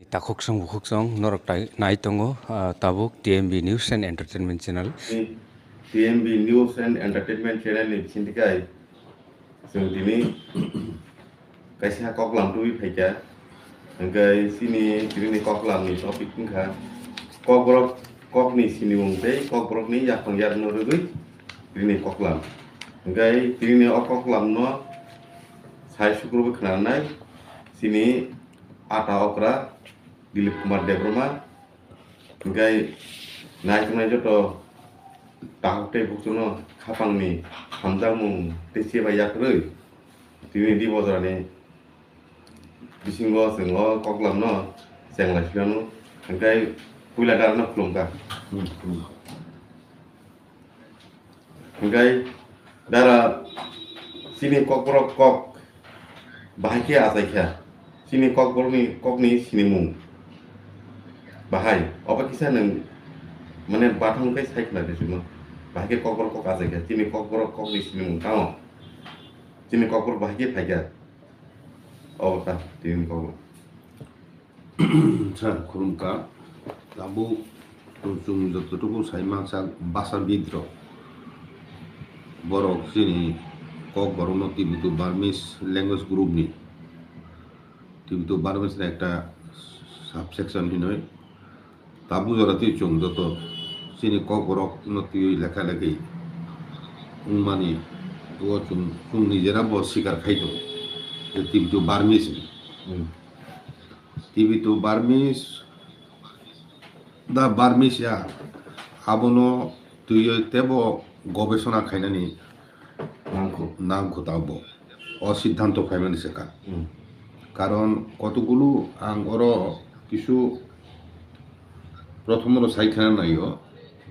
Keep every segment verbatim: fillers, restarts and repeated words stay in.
Takhuk song bukhuk song norok tai nai tongo, ah, tabuk T M B News and Entertainment Channel. Ni T M B News and Entertainment Channel ni bisingtwi kai chwng tini kaisa koklam tubui phaikha. Hwnkhe chini tini koklam ni topic wngkha Kokborok kokni sinimung tei Kokborokni yaphang yarwkno rwgwi tini koklam. Hwnkhe tini o koklam no sai sukrubui khwnanai chini ata okra Dilip Kumar Debbarma, hwnkhe naituknai joto takhuk tei bukchukno khapangni hamjakmung tei chibai yakrwi tini di bojorani bisingo chwng o koklamno chenglaisingmano, hwnkhe puila darano khulumkha. Hwnkhe dara chini Kokborok kok bahai khe achaikha, chini Kokborokni kokni sinimung bahai, obo kisa nwng mane bathang khe sai khna di simo, bahai khe Kokborok kok achaikha, chini Kokborok kokni sinimung tamo, chini Kokborok bahai khe phaikha, obo ta tini Kokborok. Sir, khulumkha. Tabuk chwng jototuku sai mansa basa bidro. Borok chini Kokborokno Tibeto Burmese language group ni, Tibeto Burmese ni ekta subsection hinoi. Tabuk jora twi chwng joto chini Kokborokno twiwi lekha lekhi wngmani o chwng, chwng nijera bo sikar khai tongo. Je Tibeto Burmese ni. Hmm. Tibeto Burmese, da Burmese ya, abono twiwi tebo gobesona khainani nangkho, nangkho tabo. O siddhanto phaimani se ka. Hmm. Karon kotokgulu ang oro kisu prothom oro sai khana naio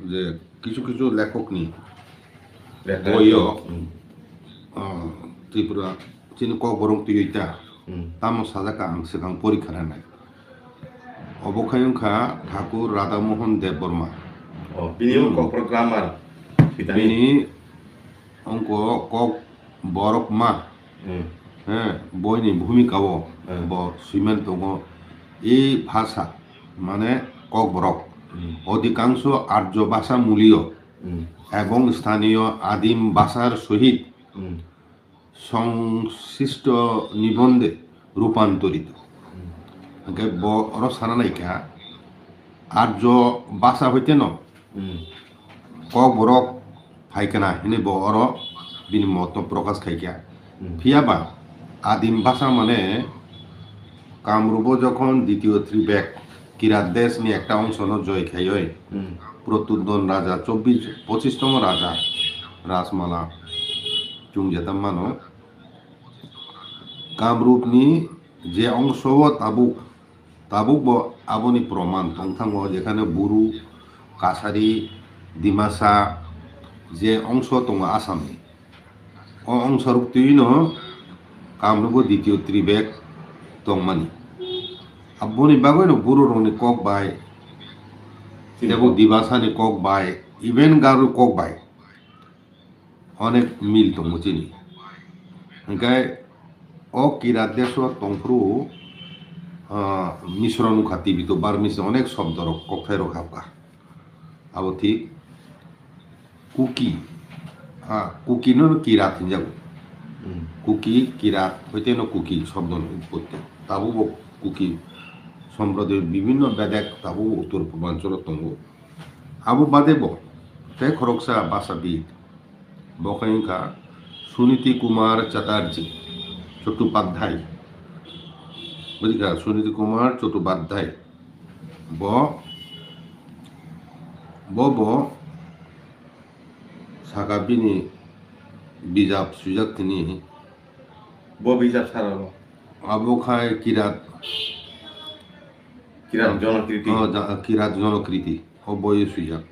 je kisu kisu lekhokni lekhok boyo, hmm, ah, Tripura chini Kokborok twiwi ta. Hmm. Tamo sajak ang swkang porikha rwnai. Obo khai wngkha Thakur Radha Mohan Debbarma. Oh, bini hmm, Kokborok grammar. Bini ongko Kokborok ma. Hmm. He, boini bhumika o, hmm, bo swimani tongo. E bhasha, mane Kokborok. Hmm. Odhikangsho Arjo bhasha muliyo, hmm, ebong sthaniyo adim bhashar sohit, hmm, সংশ্লিষ্ট নিবন্ধে রূপান্তরিত. Hmm. Hwnkhe bo oro sana naikha, Arjo bhasha hoite no, hmm, Kokborok phaikha na hinwi bo oro bini motno prokash khaikha. Hmm. Phiyaba adim bhasha mane Kamrubo jokhon ditiyo Tribek Kirat desh ni ekta ongsono joi khaioi, hmm, Protyudon raja, chobbish, pochish tomo raja Rajmala chungjeta mano. Kamrupni je ongso o tabuk, tabuk bo aboni proman tongthango, jekhane Buru, Kasari, Dimasa je ongso tongo Assamni. O ongsorok twi no Kamrubo ditiyo Tribek tongmani. Aboni bagwi no Buru rokni kok bai, tebo Dimasa ni kok bai, even Garo kok bai onek mil tongo chini. Hwnkhe o Kirat desh o tongphuru, ah, Misro nukha Tibeto Burmese onek shobdo rok kokthai rok hapkha. Abo thik. Kuki, ha, Kuki no Kirat hinjago. Hmm. Kuki, Kirat, hoite no Kuki shobdo no utpotti. Tabuk bo Kuki somprodayo bibhinno bedek tabuk bo Uttor Purbanchalo tongo. Abo bade bo tei khoroksa bhashabid, bo khe wngkha Suniti Kumar Chatterjee Chattopadhyay. Bujikha, Suniti Kumar Chattopadhyay. Bo, bo, bo saka bini bijap swijak tini. Bo bijap sara bo? Abo khai Kirat. Kirat Jonokriti. Oh, ja-, Kirat Jonokriti. O boyo swijak.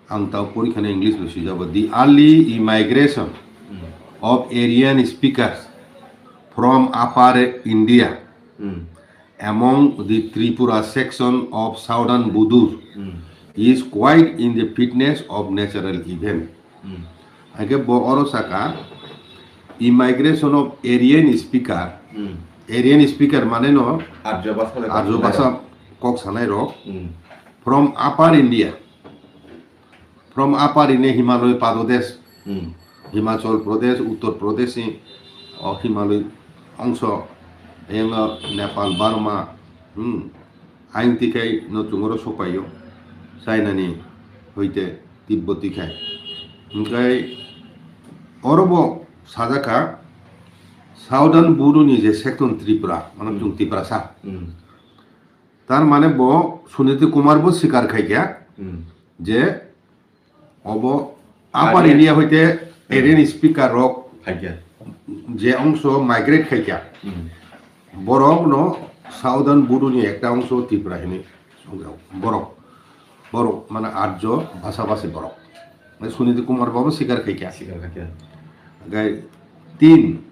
Ang tao porikhana English bo swijak bo. The early immigration, hmm, of Aryan speakers from Upper India, hmm, among the Tripura section of Southern Budur, hmm, is quite in the fitness of natural event. Hmm. Hake bo oro saka, immigration of Aryan speaker, hmm, Aryan speaker mane no Arjo bhasha le Arjo kok bhasha kok sanai rok Hmm. From Upper India, from Upper India Himalaya Padodesh, Hmm. Himachal Pradesh, Uttar Pradesh ni o Himalaya ongso, eyang Nepal, Burma, hmm, ayang tikai no chungoro sopaio, China ni hoite Tibboti khai. Hingkai oro bo sajaka Southern Bodo ni je section Tripura, mane Hmm. chwng Tiprasa. Hmm. Tar mane bo Suniti Kumar bo sikar khai kya Hmm. je obo Upper Aryan. India hoite Hmm. Aryan speaker rok Khai kya. je ongso migrate khai kya. Hmm. Borok no Southern Bodo ni ekta ongso Tripura hini songjao. Borok, borok mane Arjo bhasha bhasi borok. Mane Suniti Kumar bo sikar khai kya. Sikar khai kya. Gai tin,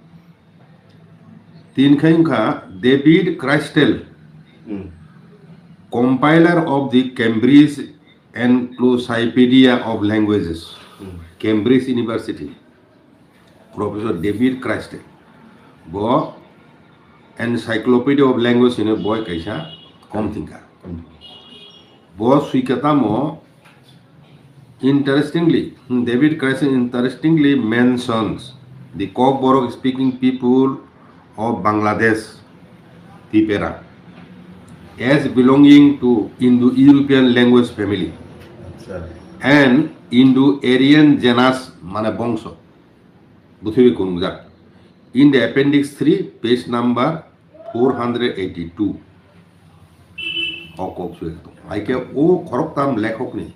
tin khai wngkha David Christel, Hmm. compiler of the Cambridge Encyclopedia of Languages, Hmm. Cambridge University, Professor David Christel. Bo Encyclopedia of Language hino boi kaisa kom thingkha. Hmm. Bo swikha tamo Interestingly, David Christel interestingly mentions the Kokborok speaking people of Bangladesh, Tipera, as belonging to Indo-European language family Acha. And Indo-Aryan genus, mane bongso, buthibi kunungjak. In the appendix three, page number four hundred eighty-two. O kok sui tong. Hai khe o khoroktham lekhokni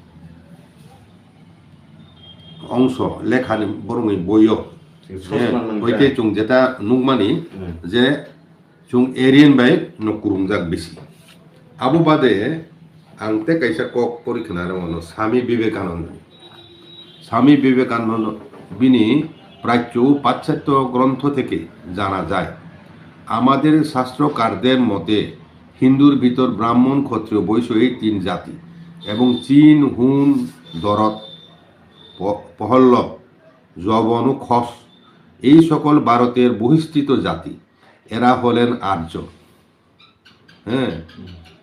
ongso, lekhani borokni boyo. Sosman Eh, mangkha. Hoite chwng jeta nukmani Hmm. je chwng Aryan bai no kwrwngjak bisi. Abo bade ang tei kaisa kok pori khna rw mano, Swami Vivekananda. Swami Vivekananda bini প্রাচ্য ও পাশ্চাত্য গ্রন্থ থেকে জানা যায়। আমাদের শাস্ত্রকারদের মতে হিন্দুর ভিতর ব্রাহ্মণ, ক্ষত্রিয়, বৈশ্য এই তিন জাতি এবং চীন, হুন, দরদ, প-, পহল্লব, জবন ও খস এই সকল ভারতের বহিষ্কৃত জাতি। এরা হলেন আর্য। হ্যাঁ,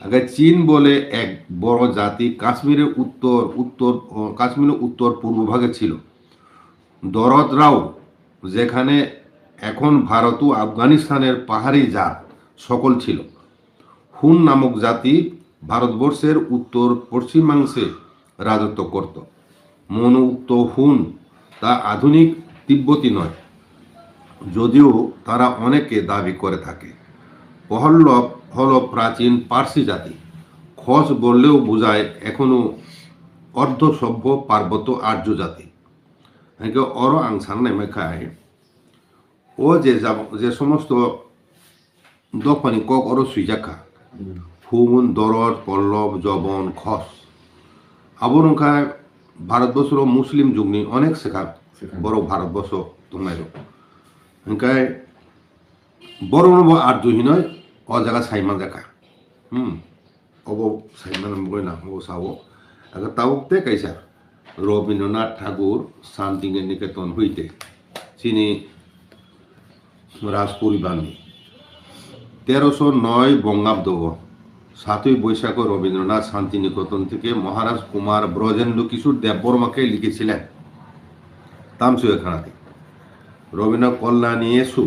আগে চীন বলে এক বড় জাতি কাশ্মীরের উত্তর, উত্তর, ও, কাশ্মীরের উত্তর পূর্ব ভাগে ছিল। দরদরাও, যেখানে এখন ভারত ও আফগানিস্তানের পাহাড়ি জাত সকল ছিল। হুন নামক জাতি ভারতবর্ষের উত্তর পশ্চিমাংশে রাজত্ব করত। মনু উক্ত হুন তা আধুনিক তিব্বতী নয়, যদিও তারা অনেকে দাবি করে থাকে। পহল্লব হলো প্রাচীন পার্সি জাতি। খস বললেও বোঝায় এখনো অর্ধসভ্য পার্বত্য আর্য জাতি। Hingke oro ang sanai mai khai, o je jab-, je somosto dophani kok oro swijak kha. Hmm. Phun, Dorod, Pollab, Jobon, Khos. Abo wngkha Bharatborsoro Muslim jugni onek swkang Swkang. Borok Bharatborso tongnairok. Hingkhe borokno bo Arju hinoi o jaga sai manjakha. Hmm. Obo saimano mungoi nang, obo sao. Aga tabuk tei kaisa Rabindranath Thakur Shanti Niketon hoite chini Rajpuribarni. তেরোশো নয় বঙ্গাব্দ satwi Boisakho Rabindranath Shanti Niketon থেকে মহারাজ কুমার ব্রজেন্দ্র কিশোর দেববর্মাকে লিখেছিলেন। তামসুয়ে খানাতে রবীন্দ্র কল্যাণী এসু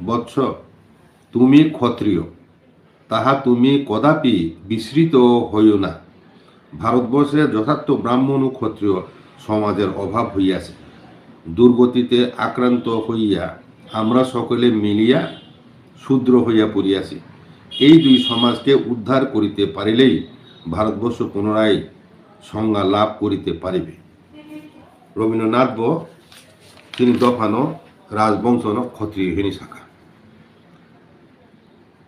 বৎস তুমি ক্ষত্রিয়, তাহা তুমি কদাপি বিস্মৃত হইও না। ভারতবর্ষে যথার্থ ব্রাহ্মণ ও ক্ষত্রিয় সমাজের অভাব হইয়াছে। দুর্গতিতে আক্রান্ত হইয়া আমরা সকলে মিলিয়া শূদ্র হইয়া পড়িয়াছি। এই দুই সমাজকে উদ্ধার করিতে পারিলেই ভারতবর্ষ পুনরায় সংজ্ঞা লাভ করিতে পারিবে। Rabindranath bo chini dophano rajbongsono ক্ষত্রিয় hini sakha.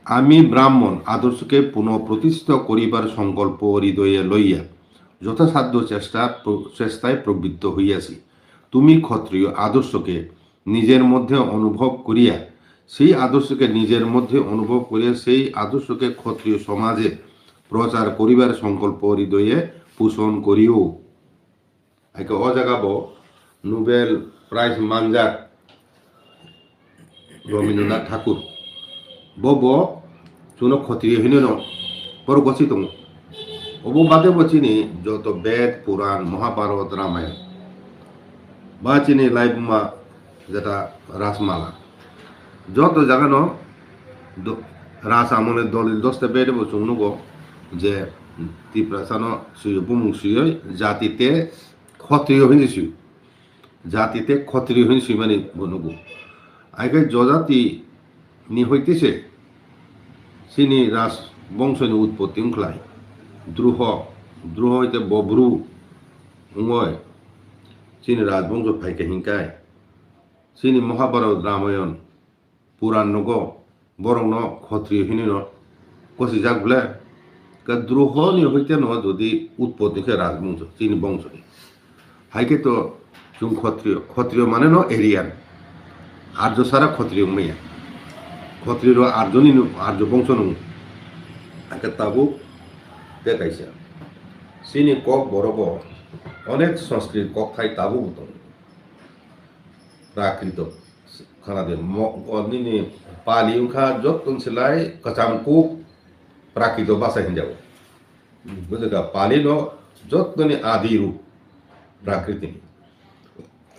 আমি ব্রাহ্মণ আদর্শকে পুনঃপ্রতিষ্ঠিত করিবার সংকল্প হৃদয়ে লইয়া যথাসাধ্য চেষ্টা প্র-, চেষ্টায় প্রবৃত্ত হইয়াছি। তুমি ক্ষত্রিয় আদর্শকে নিজের মধ্যে অনুভব করিয়া, সেই আদর্শকে নিজের মধ্যে অনুভব করিয়া, সেই আদর্শকে ক্ষত্রিয় সমাজে প্রচার করিবার সংকল্প হৃদয়ে পোষণ করিও। Haikhe o jaga bo Nobel Prize manjak Rabindranath Thakur Bo bo chwngno Khotriyo hinwi no borok gosi tongo. Obo bade bo chini joto Bed, Puran, Mahabharat, Ramayan, ba chini laibuma jeta Rajmala, joto jagano do-, Raj amoni dolil dosta bede bo chwng nugo je Tiprasano swiyo, bumung swiyo, jati te Khotriyo hinwi swiyo. Jati te Khotriyo hinwi swimani bo nugo. Haikhe Jojati ni hoite se chini raj bongso ni utpotti wngkhlai. Druho, Druho hoite Bobru wngoi chini raj bongso phaikha hinkai. Chini Mahabharat, Ramayan, Puran nogo borokno Khotriyo hinwi no gosijak ble. Ka Druho ni hoite no jodi utpotti khe rajbongso, chini bongso ni. Haikhe to chwng Khotriyo, Khotriyo mane no Aryan. Arjo sara Khotriyo wngmaya. Khotriyo ro Arjo ni no, Arjo bongso no. Haikhe tabuk te kaisa. Chini kok borogo onek Sanskrit kokthai tabuk bo tongo. Prakrito. Khana de, mo-, o nini Pali wngkha jottoni silai kwcham kuk Prakrito basa hinjago. Bujikha, Pali no jottoni adi rup Prakriti ni.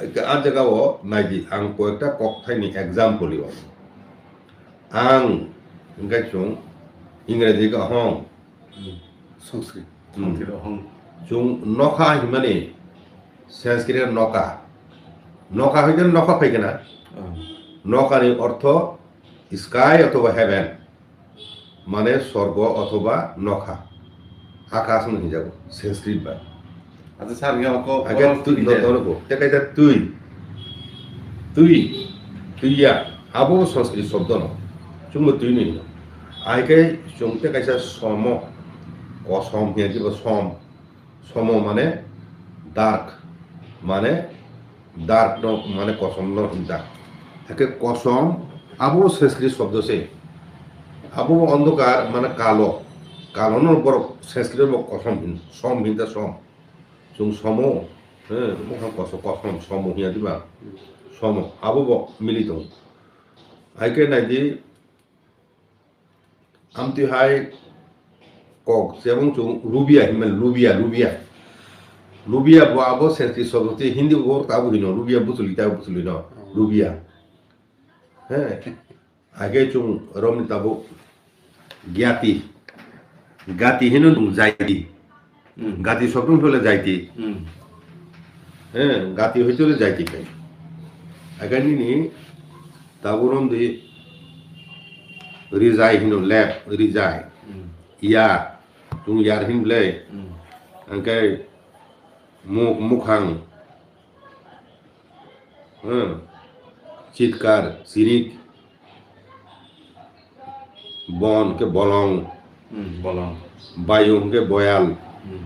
A jaga o naidi, ang koyekta kokthaini example o. Ang hwnkhe chwng Ingreji kahong. Sanskrit. Hmm. Sanskrit kahong. Chwng nokha hinmani Sanskrit noka. Nokha hoite nokha phaikhe na. Hmm. Nokani ortho sky othoba heaven. Mane sorgo othoba nokha. Akash no hinjago Sanskrit bai. Acha sir, nge ko Age kono twi twi no de. Dono ko. Te kaisa twi. Twi. Twiya. Abo Sanskrit shobdo no. Chwngbo twi no hino. Aike chwng te kaisa somo. Kosom hiya jibo som. Somo mane dark. Mane dark no mane kosom no hinta. Hake kosom abo Sanskrit shobdo se. Abo bo ondokar mane kalo. Kalo no borok Sanskrit bo kosom hin, som hinta som. Chwng somo, he, bokha kosom, kosom somo hiya diba? Somo, abo bo mili tongo. Aike naidi, amtwi hai kok, jemon chwng lubia hinmani, lubia, lubia. Lubia bo abo Sanskrit shobdo tei Hindi bo tabuk hino, lubia bwchwlwi, tabuk bwchwlwi no, lubia. He. Age chwng romni tabuk gyati. Gati hino nwng jaiti. Hmm. Gati sokno phela jaiti. Hmm. Eh, gati hoito le jaiti kai. Age nini tabuk romdi rijai hino lep, rijai. Hmm. Yar, chwng yar hin ble. Hmm. Angkai muk, mukhang. Hmm. Chitkar, chirik. Bon ke bolong. Hmm, bolong. Bayung ke boyal. Hmm.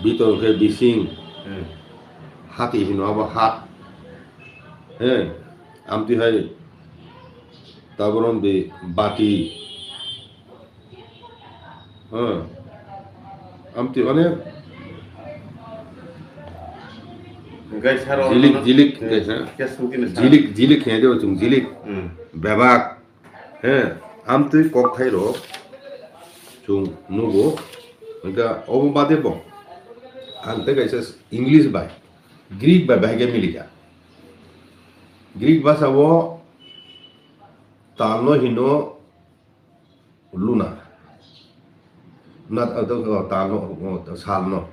Bitor ke bising. Hmm. Hati hino abo hat. He, amtwi hai taborom de bati. Hmm. Amtwi onek. Hingke saro jilik, ono jilik, hingke sa. Khe sungkini sa. Jilik, jilik khe de chwng jilik. Hmm. Bebak. He, amtwi kokthairok chwng nugo. Hingke obo bade bo ang tei kaisa English bai, Greek bai bahai khe milikha. Greek bhasha o talno hino luna. Na, o, o, o, talno, o, o, salno.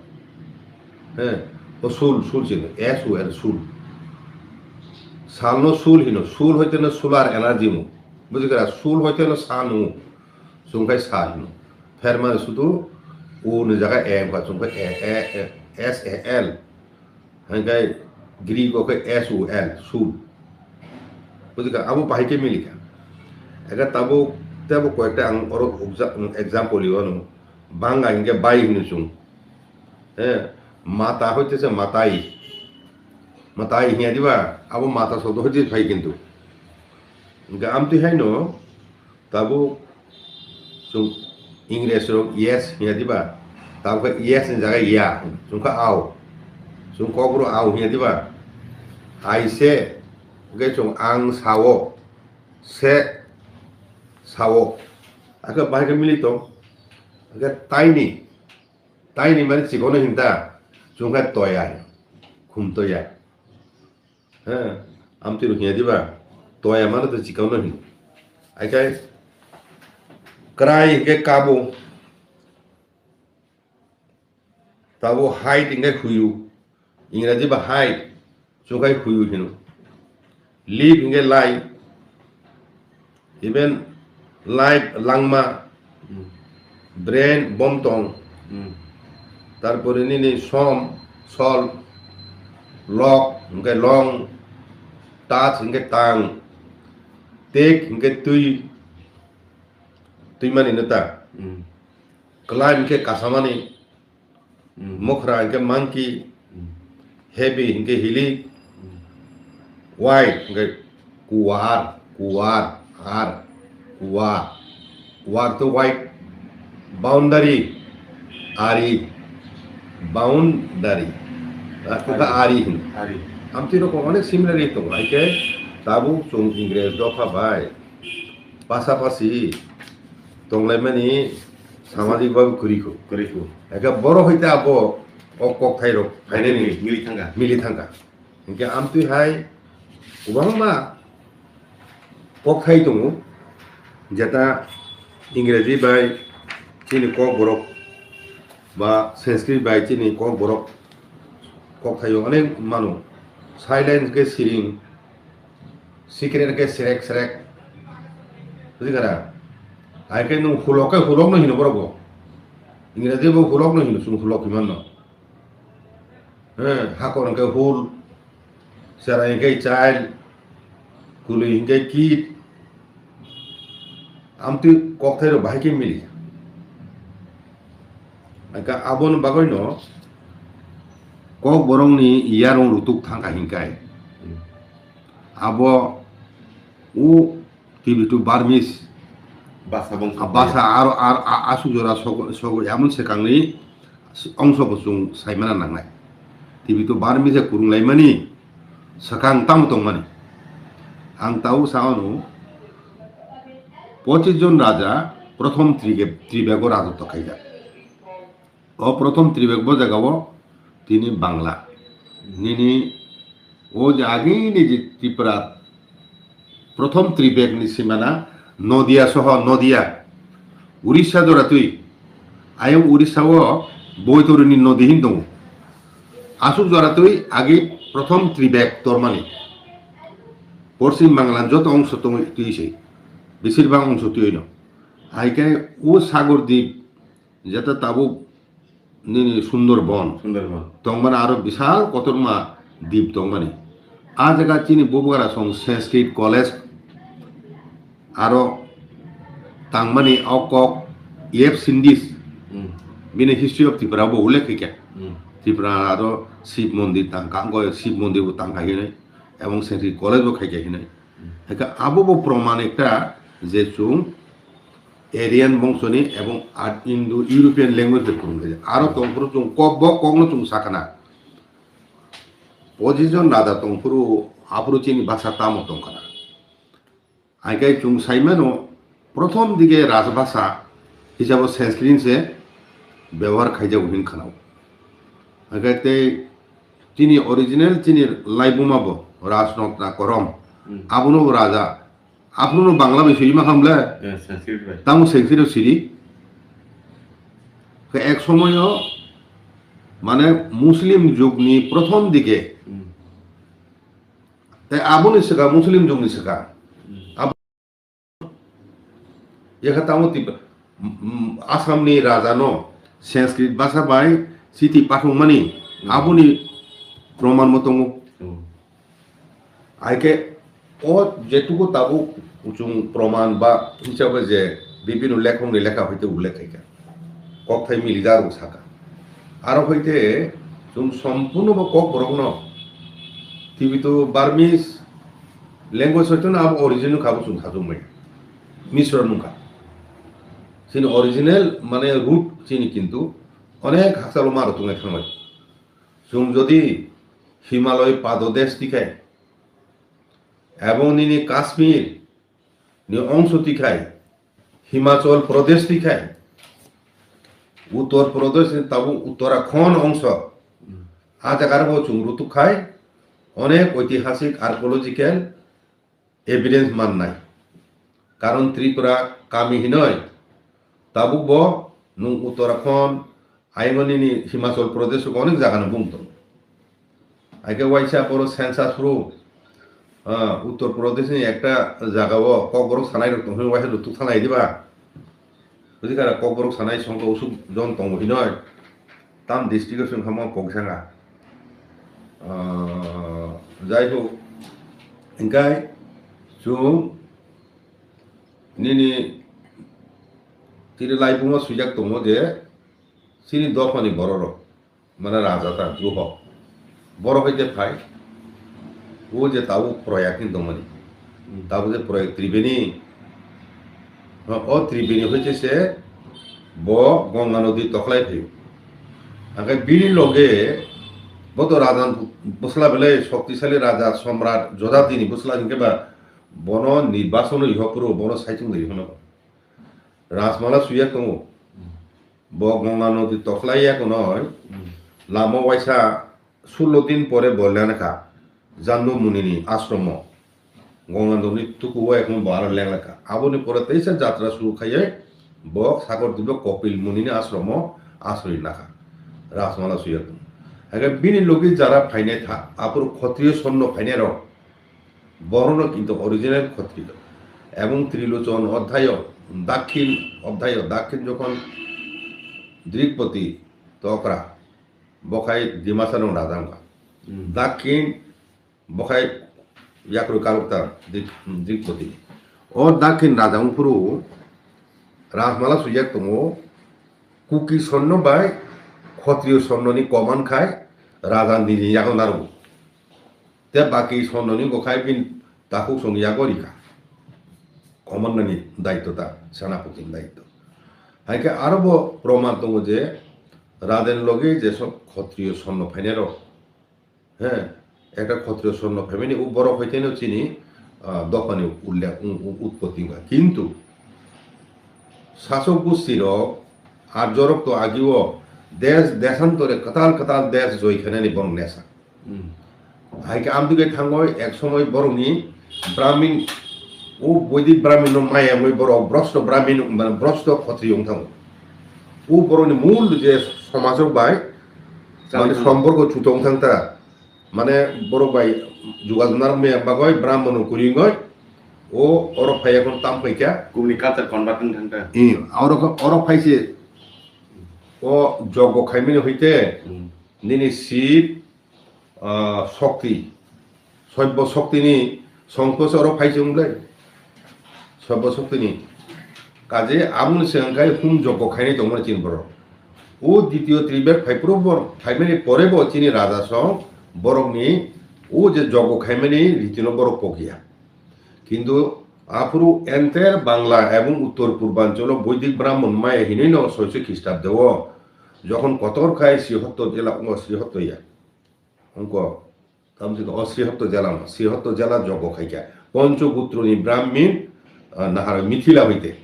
He, o sul, sul chini, S U L, sul. Salno sul hino, sul hoite no solar energy mu. Bujikha, sul hoite no sun mu. Chwng khai sa hino. Phermani sudu U ni jaga M kha, chwng khai A, A, A, S A L. Hingke Greek o khe S U L, sul. Bujikha, abo bahai khe milikha. Ega tabuk, tebo koyekta ang oro obja-, example iwano. Banga hingke bai hino chwng. Eh, mata hoite se matai. Matai hiya diba? Abo mata sobdo hoite phai kintu. Hingke amtwi haino, tabuk chwng Ingres rok yes hiya diba? Tabuk khe yes ni jaga ya, chwng kha au. Chwng kokboro au hiya diba? Hai se, hingke chwng ang sao, se, sao. Ake bahai khe mili tong. Ake taini. Taini mane chikon no hinta. Chungkha toya. Khum toya. He. Amtwi rok hinya diba. Toya mane to chikon no hin. Ake krai ke kabo. Tabo hide hinkhe huyu. Ingraji ba hide. Chungkhai huyu hino. Live hinkhe lai. Even life langma. Hmm. Brain bomtong. Hmm. Tarpore nini som, sol, lok hinkhe long, touch hinkhe tang, take hinkhe twi, twi mani no ta. Hmm. Climb hinkhe kasamani. Hmm. Mokra hinkhe monkey, Hmm. Heavy hinkhe hili, Hmm. Wide hinkhe kuwar, kuwar, ar, kuwar, kuwar to wide, boundary, ari, boundary, ar kuka Ari. Ari hin. Ari. Amtwi rokong onek similarity tongo, haikhe tabuk chwng Ingres dopha bai. Pasapasi tonglaimani samajik babe kwrwikhu. Kwrwikhu. Eke boro hoite abo o kokthai rok Mili, mili thangkha. Mili thangkha. Hinkhe amtwi hai kwbangma kokthai tongo, jeta Ingreji bai chini kokborok ba Sanskrit bai chini kokborok kokthaio onek mano. Silence khe siring, Secret khe srek srek. Buji kha na? Hai khe nwng hulok khe hulok no hino borok bo. Ingreji bo hulok no hino, chwng hulok hinmano. He, hakor hwnkhe hul, chwrai hwnkhe child, kwlwi hwnkhe kid. Amtwi kokthai rok bahai khe mili. Aka aboni bagwi no kokborok ni yarung rutuk thangkha hinkai. Abo o T V two Burmese Basa bongso a basa aro ar a- asuk jora sogo sogo yamon sekangni ongso bo chwng saimana nangnai. T V two Burmese kurung laimani sakang tamo tongmani. Ang tau sa ono pochis jon raja prothom tribek tribego rajotw khaijak. O prothom tribek bo jagao tini Bangla. Nini o je agini je Tripura prothom tribek ni simana Nodia soho Nodia. Urissa jora twi. Ayang Urissa o Boitoruni nodi hin tongo. Asuk jora twi agi prothom tribek tormani. Porsim Bangla joto ongso tong twi se. Besir bang ongso twi no. Hai khe o Sagor Dip Jeta tabuk nini Sundorbon. Sundorbon. Tongmani aro bisal kotorma dip tongmani. A jaga chini Bubagra song Sanskrit College aro tangmani o kok F Sindis. Hmm. Bini History of Tripura bo ullekh khaikha. Hmm. Tripura aro Shiv Mondir tangkha, angkho Shiv Mondir bo tangkha hinwi, ebong Sanskrit College bo khaikha hinwi. Hmm. Hake abo bo proman ekta je chwng Aryan bongsoni ebong a-, Indo-European language bai phwrwng khe. Aro tongphuru chwng kok, bo kokno chwng sakha na. Pochis jon raja tongphuru aphuru chini bhasha tamo tongkha na. Hai khe chwng saimano, prothom dige rajbhasha hisabo Sanskrit se bebohar khaijago hin khanao. Hai khe tei chini original chini laibuma bo Rajnotna Korom. Hmm. Abono bo raja Aphuru no Bangla bai swi ma khamle? Eh, Sanskrit bai. Tamo Sanskrit siri. Khe ek somoyo mane Muslim jugni prothom dike. Hmm. Te aboni swkang Muslim jugni swkang. Hmm. Ab-, yakha tamo Tip-, m-, m-, Assamni raja no Sanskrit bhasha bai chiti pathwngmani, hmm, aboni proman bo tongo. Hmm. Hai khe o jetuku tabuk chwng proman ba hisabe je bibino lekhokni lekha hoite ullekh khaikha, kokthai milijak rok sakha. Aro hoite chwng sompurno bo kokborokno T V two Burmese language hoite no abo original kha bo chwng sajwk maya. Misra nungkha. Chini original mane root chini kintu onek hakchalo ma rok tongwi thanglai. Chwng jodi Himalaya padodesh tikhai, ebong nini Kashmir ni ongso tikhai, Himachal Pradesh ni khai Uttar Pradesh ni tabuk Uttarakhand ongso. Hmm. A jaga bo chwng rutuk khai onek oitihasik archaeological evidence mannai. Karon Tripura kami hinoi tabuk bo nung Uttarakhand, ayang nini Himachal Pradesh o onek jaga no bung tongo. Haikhe waisa boro census rw, ah, Uttar Pradesh ni ekta jaga o kokborok sanai rok tong hwnwi waisa rutuk thanglai diba? Buji kara kokborok sanai songkha usuk jon tongo hinoi. Tam district o song kha mo kok sanga. Ah, jai hok, hingkai chwng nini tini laibuma swijak tongo je chini dophani bororok. Mane raja ta, juho. Borok hai je phai. O je tabuk proyakni tongmani. Hmm. Tabuk je proyak Tribeni. O Tribeni hai je se bo Ganga nodi tokhlai phaio. Hake bini loge bo to raja bwsla belai shoktisali raja Samrat Jodhatini bwsla hinkhe ba bono nirbasono iho phuru bono saichung de ihono. Rajmala suya tongo. Hmm. Bo Ganga nodi tokhlai ya konoi. Hmm. Lama waisa sullo din pore bo lenakha Jandu Munini ashromo. Ganga nodi tuku o ekon bo aro lenakha. Aboni pore teisa jatra suru khaiye bo Sagar Dibo Kopil Munini ashromo asroi nakha. Rajmala suya tongo. Hake bini logi jara phainai tha, aphuru Khotriyo Sonno phainai rok. Borono kintu original Khotriyo. Ebong Trilochon odhyayo, Dakhin odhyayo, Dakhin jokhon Drikpoti tokra, bokhai Dimasarong raja wngkha. Hmm. Dakhin bokhai yakrwi Kalukta Drik-, Drikpoti. O Dakhin raja wngphuru Rajmala swijak tongo, Kuki Sonno bai Khotriyo Sonnoni koman khai raja nini yago narwo. Te baki Sonnoni bokhai bini takhuk song yago rikha. Komannani daitto ta, Senapotini daitto. Haikhe aro bo proman tongo je raden logi je sok Khotriyo Sonno phainai rok. He, ekta Khotriyo Sonno phaimani u borok hai teno chini, ah, dophani ullekh, u-, u-, utpotti wngkha. Kintu sasok gusti rok, arjo rok to agio des, desantore kwtal kwtal des joi khainani borok nesa. Hmm. Hai khe amtwi khe thangoi ek somoi borokni Brahmin, o Boidik Brahmin no maya wngwi borok Brosto Brahmin, mane Brosto Khotri wng thango. O borokni mul je somajrok bai, mane somporko chuto wng thang ta. Mane borok bai jugajug narwk maya bagoi Brahmano kwrwi wngoi, o oro phai ya khon tam phai kha. Kubuni culture convert wng thang ta. Ih, oro kho, oro phai se o jogo khaimani hoite, hmm, nini sip, ah, shokti, soibbo shoktini songkos oro phai se wng lai. Soibbo shoktini. Kaje aboni se wng khai hum jogo khainai tongmani chini borok. O ditiyo tribek phai phuru bor-, phaimani pore bo chini raja song borokni o je jogo khaimani ritino borok pokya. Kintu aphuru enter Bangla ebong Uttor Purbanchalo Boidik Brahmon maya hinwi no soiso Khristabdeo jokhon kotor khai Srihotto jela, o, Srihotto ya. Ongko, tamjik o Srihotto jela no, Srihotto jela jogo khaikha. Ponchogutroni Brahmin, ah, nahar Mithila hoite.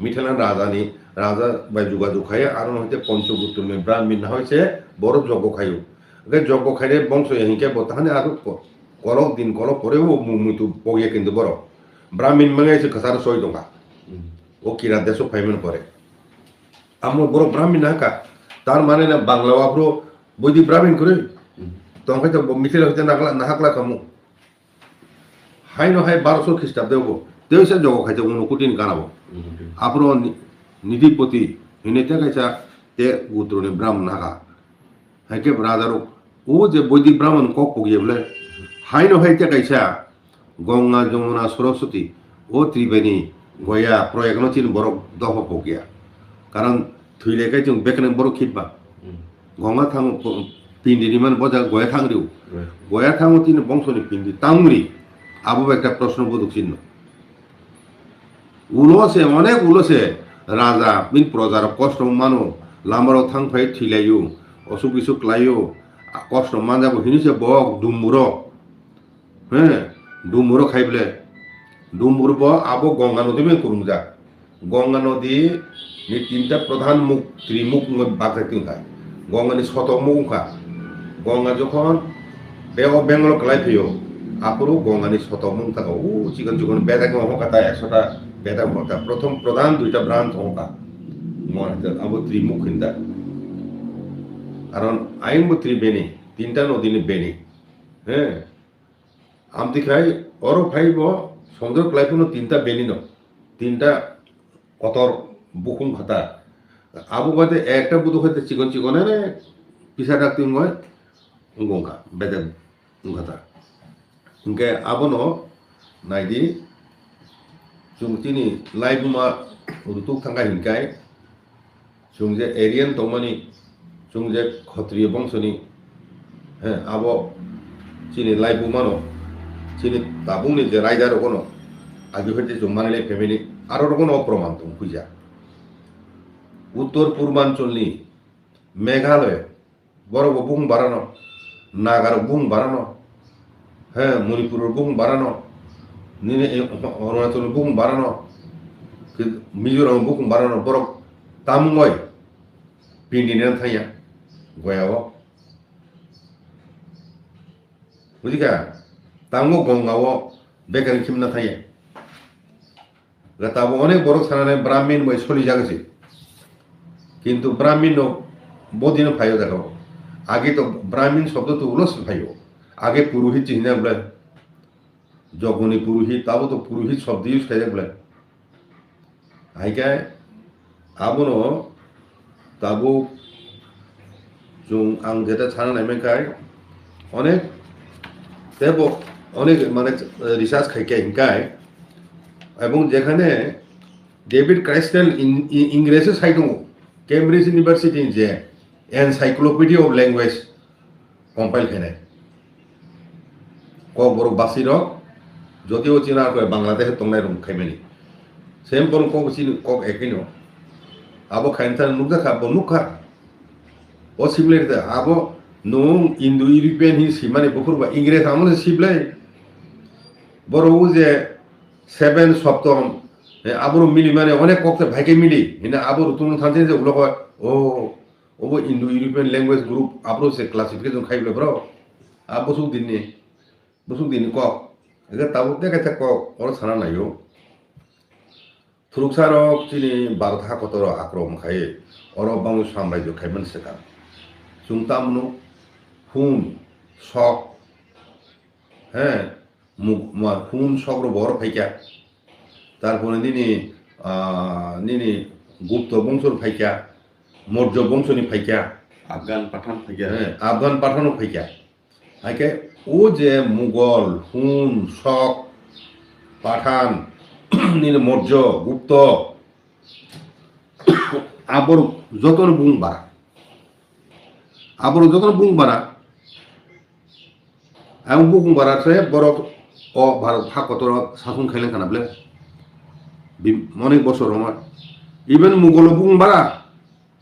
Mithila rajani, raja bai jugajug khai, aro hoite Ponchogutroni Brahmin nahoi se boro jogo khaio. Ge jogo khaire bongso ya hinkhe bo tahani aro ko-, kolok din kolok pore bo mu-, muitu pogya kintu boro. Brahmin mangai se kwcharo soi tongkha. Hmm. O kira deso phaimani pore. Amo borok Brahmin nahakha. Tar mane na Bangla o aphuru Boidik Brahmin kwrwi. Hmm. Tongkhe to bo Mithila hoite nahakla, nahakla khamu. Haino hai baroso Khristabde bo. Teisa jogo khaijak mano kutini gana bo. Hmm. Aphuru ni-, Nidipoti hinwi te kaisa te Gutroni Brahmin nahakha. Haikhe rajarok, o je Boidik Brahmin kok pokya bole, haino hai te kaisa Ganga, Jamuna, Saraswati, o Tribeni, Goya, proyakno chini borok dopha pokya. Karon thwilai kai chwng bekheno borok khitba. Hmm. Ganga thango po-, pindini man boja Goya thangriu. Right. Goya thango chini bongsoni pindi tangri. Abo bo ekta proshno buduk chinno. Ulo se, onek ulo se, raja, bini projarok kosto mano, lamarok thang phai thwilaio, osuk bisuk klaio, kosto manjago hinwi se bo dumburo, he, dumburo khai bole, dumbur bo abo Ganga nodi bai kwrwngjak, Ganga nodi ni tinta pradhan mukh, trimukh wngwi bak jai tongkha. Ganga ni sotok mukh wngkha. Ganga jokhon Bay of Bengal kwlai phaio, aphuru Ganga ni sotok mukh wngkha. O chikon chikon bedek wngkha ta, ekso ta bedek wngkha ta. Prothom pradhan duita branch wngkha. Mo abo trimukh hinda. Karon ayung bo tri beni, tinta nodi ni beni. He. Amtwi khai oro phai bo somudro kwlai phano tinta beni no, tinta kotor bukhung khata. Abo baade ekta budu khai chikon chikon ere pisa dak twi wngoi wngkha, bedek wngkha ta. Hwnkhe abono naidi, chwng chini laibuma rutuk thangkha hinkai, chwng je Aryan tongmani, chwng je Khotriyo bongsoni, he, abo chini laibumano, chini tabukni je raida rogono, agi phaite chwng manwi lai phaimani, aro rogono o proman tong puija. Uttor Purbancholni Meghalaya, borok bo bukhung barano, Nagarok bukhung barano, he, Manipur rok bukhung barano, nini e, Arunachal bukhung barano, ke Mizoram bukhung barano, borok tamungoi pindi nang thangya, goya o. Bujikha, tango Ganga o bekar khimna thangya. Ga tabo onek borok sanane Brahmin bai soli jaga se. Kintu Brahmin no bodino phaio jaga o. Age to Brahmin shobdo to ulo se phaio. Age purohit se hinjak bole. Jogoni purohit, tabo to purohit shobdo use khaijak bole. Hai khe abono tabuk chwng ang jeta sana naimankha, onek tebo onek mane research khai khe hinkai, ebong jekhane David Crystal in, in, Ingreji sai tongo, Cambridge University ni je Encyclopedia of Language compile khainai. Kokborok basirok, jotio chini arokhe Bangladesh tongnai rok khaimani. Same borok kok chini kok ekino. Abo khaina thang nukjakha, bo nukha. O siblai da, abo nung Indo-European hin simani buphur ba Ingres amoni siblai. Borok o je seven Soptom, eh, aboro milimani onek kok se bhai khe mili. Hina abo rutung thanse je ulo kho, o, obo Indo-European language group, aboro se classification khai bole bro. A bosuk dinni, bosuk dinni kok. Ege tabuk de kaisa kok, oro sana naio. Phuruksa rok chini Bharat hakotoro akromon khai, oro bangwi samrajyo khaimani swkang. Chwng tamno hun, sok, he, mu-, ma-, hun, sok rok bo oro phaikha. Tarpore nini, ah, nini Gupta bongso phaikha, Maurya bongso ni phaikha. Afghan Pathan phaikha. He, Afghan Pathan phaikha. Haikhe o je Mughal, Hun, Sok, Pathan, nini Maurya, Gupta, aborok jotono bung bara. Aborok jotono bung bara. Ang bung bara se borok o Bharat hakotoro sasong khaileng khana ble. Bi-, onek bosor roma. Even Mughal bung bara,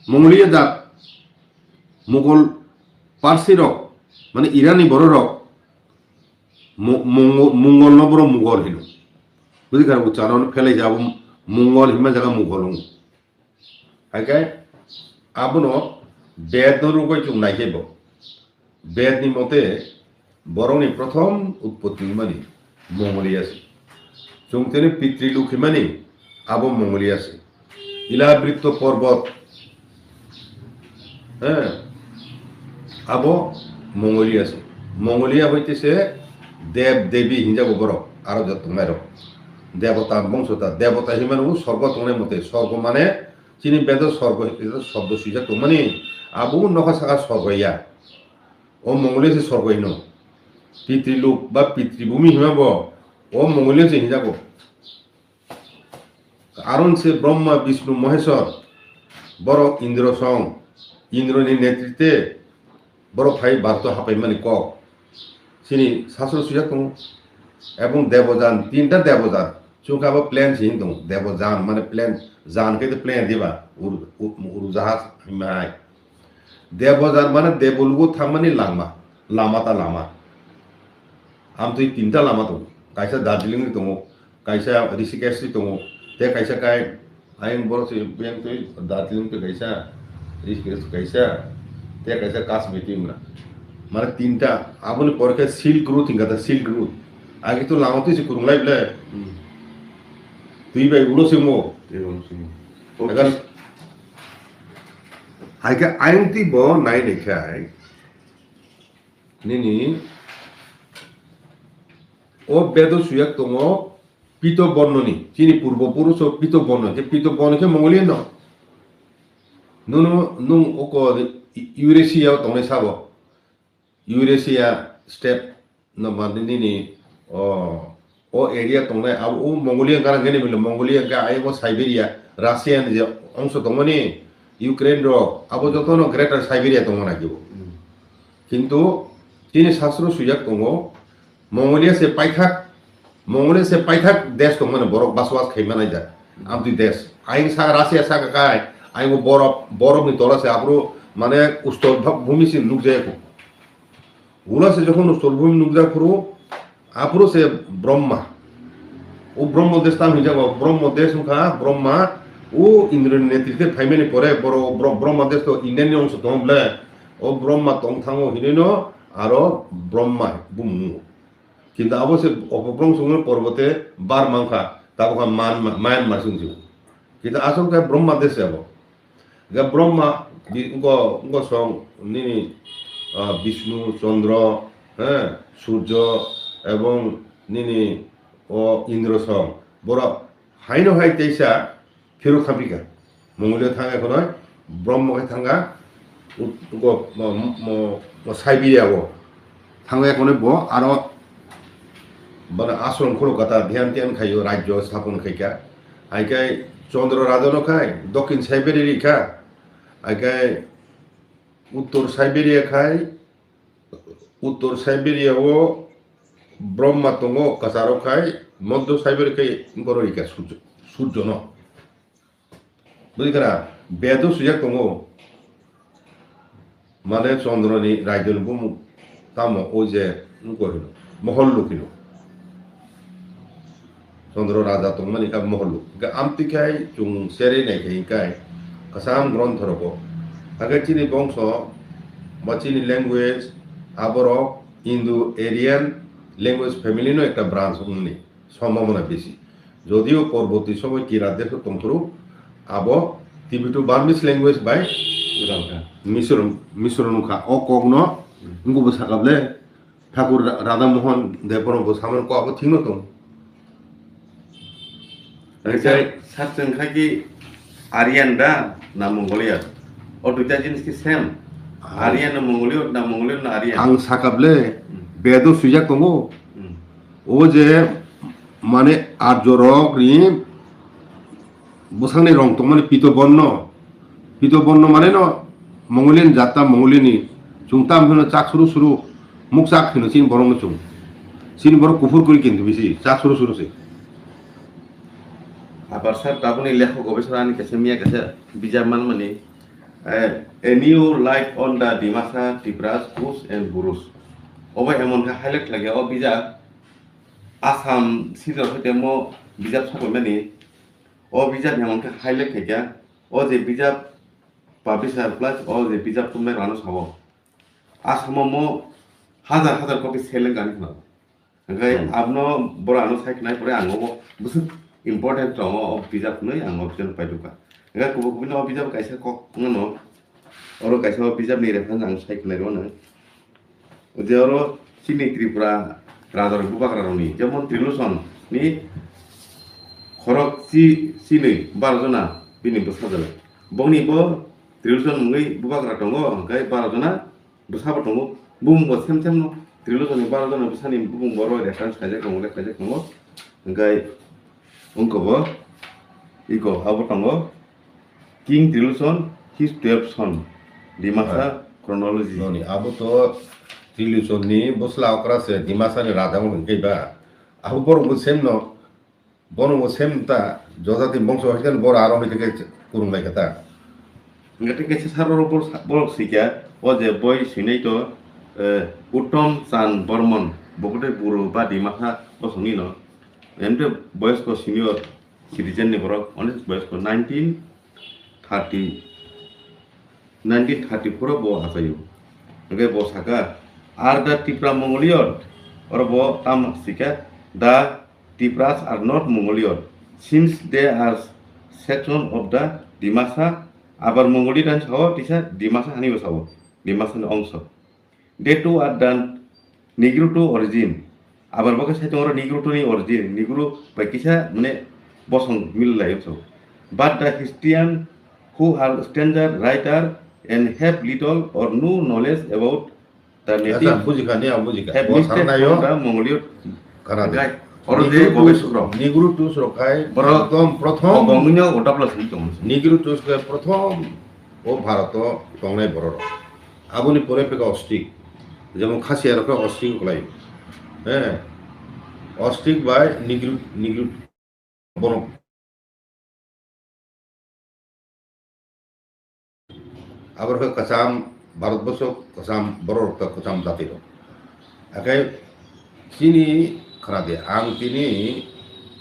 Mongoliya jat. Mughal Parsi rok, mane Iran ni borok rok, Mo-, Mongo-, Mongol no borok Mughal hino. Bujikha, ucharno phelai jabo Mongol hinma jaga Mughal wng. Haikhe abono Ved no rwgwi chwng naikhe bo. Ved ni mote borokni prothom utpotti wngmani Mongolia se. Chwng tini pitri luk himani abo Mongolia se. Ilabritto porbot, he, abo Mongolia se. Mongolia hoite se dev devi hinjago borok, aro jotto mairok. Debota bongso ta, debota hinmani bo sorgo tongnai mote, sorgo mane chini bedo sorgo hito shobdo swijak tongmani, abo nokha saka sorgo ya. O Mongolia se sorgo hino. Pitrilok ba pitribhumi hima bo o Mongolia se hinjago. Aron se Brahma, Vishnu, Maheshwar, borok Indro song, Indro ni netrite borok phai Bharat hapai mani kok. Chini sasro swijak tongo. Ebong Debojan, tinta Debojan. Chukha bo plane se hin tongo. Debojan mane plane, jan khe plane diba? Ur, ur, ur jahaj himai. Debojan mane Debolugo thangmani lama, lama ta lama. Amtwi tinta lama tongo. Kaisa Darjeeling ni tongo, kaisa Rishikesh ni tongo, tei kaisa kai, Ayang borok se yang twi Darjeeling twi kaisa, Rishikesh kaisa, tei kaisa Kashmir twi wngna. Mane tinta, aboni pore khe Silk Route hinka ta Silk Route. Agi to lama twi se kurung lai ble. Hmm. Twi bai ulo se mo. Twi bai ulo se mo. Agar hai khe ayang twi bo nai nai khe ai. Nini o bedo suyak tongo Pito Bornoni, chini purbo puruso Pito Borno, je Pito Borno khe Mongolian no. Nunu nung oko Eurasia o tongnai sabo. Eurasia state no mani nini o, o area tongnai abo o Mongolia gara gene mile Mongolia ga ai o Siberia, Russia ni je ongso tongmani Ukraine rok abo joto no Greater Siberia tongmani kibo. Hmm. Kintu chini sastro swijak tongo, Mongolia se paithak, Mongolia se paithak desh tongmani borok basowas khaima naijak. Amtwi desh. Ayang sa Russia saka kai, ayang borok, borok ni tola se aphuru mane ustor bha-, bhumi se nukjaya kho. Ula se jokhon ustor bhumi nukjak phuru, aphuru se Brahma. O Brahma desh tam hinjak o, Brahma desh wngkha, Brahma, o Indra ni netrite phaimani pore boro Bro-, Brahma desh to India ni ongso tongo ble. O Brahma tong thango hinwi no aro Brahma bumung. Kintu abo se Opobrongsongno porbote bar mankha, tabokha Man-, Myanmar se wngsi. Kintu asol khe Brahma desh abo. Ga Brahma bi-, ngo, ngo song nini, ah, Bishnu, Chandra, he, Surjo, ebong nini o Indra song. Borok haino hai teisa phirok khampikha. Mongolia thang ekhonoi Brahma khe thangkha, ut-, go-, mo-, mo-, mo Siberia o. Thang ekhonoi bo aro bana ashram khulukha ta dhyan tyan khaio, rajyo sthapon khaikha. Haikhai Chandra Raja no khai Dokhin Siberia rikha. Haikhai Uttor Siberia khai, Uttor Siberia o Brahma tongo, kwcharo khai Madhya Siberia khai borok rikha Surjo, Surjo no. Bwdikara, bedo swijak tongo. Mane Chandra ni raidon bumung tamo o je nuko hino, Mohol lukino. Chandra raja tongmani kha Mohol luk. Ga amtwi khai chung sere nai khai kai kasam grontho rogo. Aga chini bongso ba chini language aborok Indo-Aryan language family no ekta branch wngmani. Sombhabona bisi. Jodio porborti somoy kira deso tongphuru abo Tibeto-Burmese language bai Misra, Misra wngkha. O kokno wngkha bo sakable Thakur Ra-, Radha Mohan Debbarma bo samani kok abo thikno tong. Sir, sir, chwng kha ki Aryan da na Mongolia? O duita jinis ki same? Aryan na Mongolia na Mongolia na Aryan? Ang sakable bedo swijak tongo. Hmm. O je mane arjorok ni bwsakni rong tongmani pito borno. Pito borno mane no Mongolian jat ta Mongolian ni. Chwng tam hino chak suru suru muk chak hino chini borok no chwng. Chini borok kuphur kuri kintu bisi chak suru suru se. Abar sir, tabuni lekhok gobesora ani kaisa miya kaisa bijap manmani, eh, A New Light on the Dimasa Tipras Kush and Burush. Obo emon khe highlight khlaiya o bijap. Assam sijor hoite mo bijap sapaimani. O bijap emon khe highlight khaikha. O je bijap publisher plus o je bijap tumnai rano sao. Assam o mo hajar hajar copy sell wngkha hinwi khna. Hwnkhe abono boro ano sai khnai pore ang obo bwswk important tongo o bijap hwnwi ang o bijapno paidukha. Hwnkhe kubui kubui no o bijap kaisa kok wngmano, oro kaisa o bijapni reference ang sai khnai rwno. Je oro chini Tripura rajarok bubagrarokni, jemon Trilochon ni khorok chi-, chinwi baro jona bini bwsajwk. Bongni bo Trilochon mungwi bubagra tongo, hwnkhe baro jona bwsabo tongo. Bumungbo sem sem no Trilochon ni baro jona bwsani bumungbo oro reference khaijak tongo, uল্লেখ khaijak tongo. Hwnkhe wngkha bo iko abo tongo. King Trilochon, his twelve son, Dimasa chronology. Noni abo to Trilochon ni bwsla okra se Dimasa ni raja wng khe ba. Abo borok bo sem no, bono bo sem ta, jojati bongso hai khe boro aro hai khe kurung lai khe ta. Hwnkhe tei kaisa sar oro bor-, borok sikya, o je boi swinai to, eh, Uttom Chand Bormon, bo khe buro ba Dimasa bosongni no. Em te boyosko senior. citizen ni borok, onek boyosko nineteen thirty, nineteen thirty-four o bo achaio. Hwnkhe bo saka, "Are the Tipra Mongoloid?" Oro bo tamo sikha, "The Tipras are not Mongoloid, since they are section of the Dimasa." Abar Mongoloid ani sao tisa Dimasa hani bo sao, Dimasa ni ongso. They too are the Negritu origin. Abar bo khe saitung oro Negritu ni origin, Negro bai kisa mane bosong mil lai so. But the historian who are stranger writer and have little or no knowledge about the native Acha, bujikha, ni ang bujikha. Have Bo mistakes sarnayo. From the Mongoloid. Karade. Oro je Negritu, gobesok rok. Negritu srokhai, Borok ekdom prothom. Obongno odapla sini tong. Negritu srokhai prothom o Bharat o tongnai borok rok. Aboni pore peka ostrich. Jemon khasi arok khe ostrich kwlai. He. Ostrich bai Negri, Negri borok. Abor khe kwcham Bharat borsok, kwcham borok rok, kwcham jati rok. Akai chini khna de, ang tini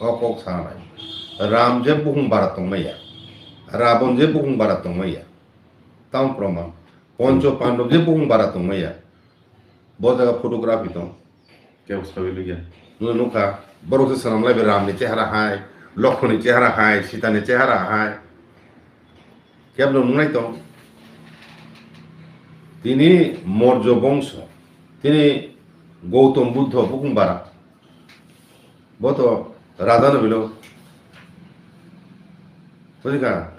o kok sanai. Ram je bukhung bara tongmaya. Rabon je bukhung bara tongmaya. Tamo proman. Poncho Pandab je bukhung bara tongmaya. Bo jaga photography tong. Kebo sawi lugya. Nwng nukha, borok se swnam lai bai Ram ni chehara hai, Lokhon ni chehara hai, Sita ni chehara hai. Kebo no nungnai tong. Tini Morjo bongso, tini Gautam Buddho bukhung bara. Bo to raja no bilo. Bujikha?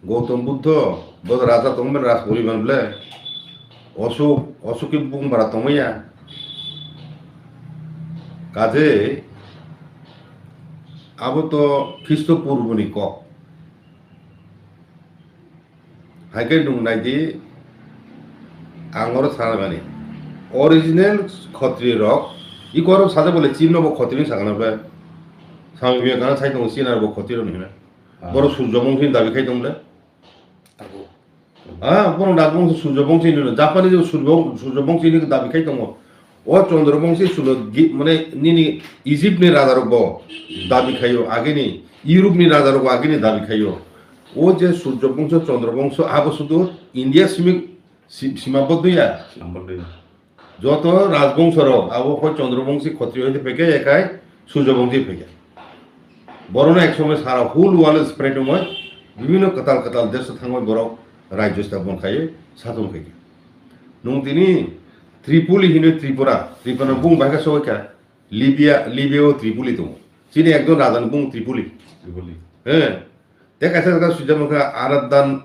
Gautam Buddho bo raja tongmani, rajporiban ble. Osuk, Osuk khe bukhung bara tongmaya. Kaje abo to Khristo purboni kok. Hai khe nwng nai di, ang oro sanamani. Original Khatriyo rok, iko oro sajak bole Chin no bo Khatriyo sakna ble. Swami Vivekananda sai tongo Chin aro bo Khatriyo rok ni hwnwi. Ah. Borok Surjo Bongsi ni dabi khai tong le. Abo. Ah, borok Rajbongso Surjo Bongsi ni no. Japanese Surjo, Surjo Bongsi ni dabi khai tongo. O Chandra Bongsi sulo gi-, mane nini Egypt ni raja rok bo dabi khaio, agini Europe ni raja rok bo agini dabi khaio. O je Surjo Bongso, Chandra Bongso, abo sudu India simi, si-, sima boddo ya. Sima boddo ya. Joto rajbongso rok, abo hoi Chandra Bongsi Khatriyo hoi pheke, ekai Surjo Bongsi pheke. Borok no ek somoy sara whole world spread wngwi, bibhinno kwtal kwtal desh o thangwi borok rajyo sthapon khaiwi sason khaikha. Nwng tini Tripoli hinwi Tripura, Tripura bung bai kha sogwi kha, Libya, Libya o Tripoli tongo. Chini ekjon raja ni bung Tripoli. Tripoli. He. Te kaisa jaga swijak mankha Arab dan,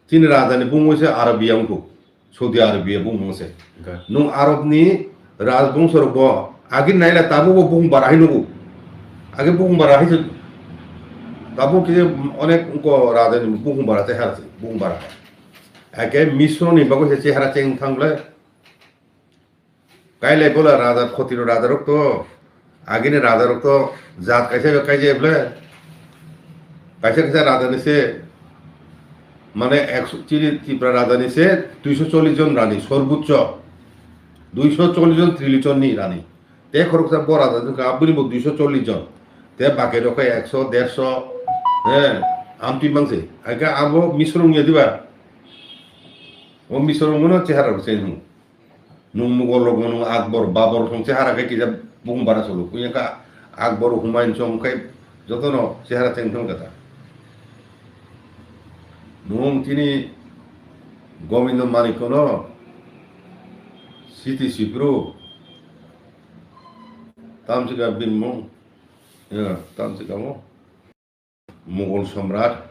chini raja ni bung se Arabia wngkhu. Saudi Arabia bung mung se. Ga. Nwng Arab ni rajbongso rok bo agi naila tabuk bo bukhung bara hai nugo. Agi bukhung bara hai se tabuk khe onek wngkho raja ni bukhung bara te har se bukhung bara. Ake Misro ni bagwi se chehara cheng thang ble. Kailai bola raja, Khatriyo raja rok to, agini raja rok to jat kaisa bai kaisa ble. Kaisa kaisa raja ni se, mane ekso, chini Tripura raja ni se duiso chollish jon rani, sorbucho duiso chollish jon, trillish jon ni rani. Te khoroksa bo raja wngkha, aboni bo duiso chollish jon. Te baki rok khe ekso, derso, he, amtwi mang se. Ake abo Misro wngya diba? O Misro wngmano chehara rok change wng. Nwng Mughal rok, nwng Akbar, Babur song chehara khe kisa bukhung bara solo. Puya kha Akbar, Humayun song khe jotono chehara cheng thang kata. Nwng chini Gobindo Manik no Siti Sipru tamsika bini mung, ya, tamsika mo. Mughal Samrat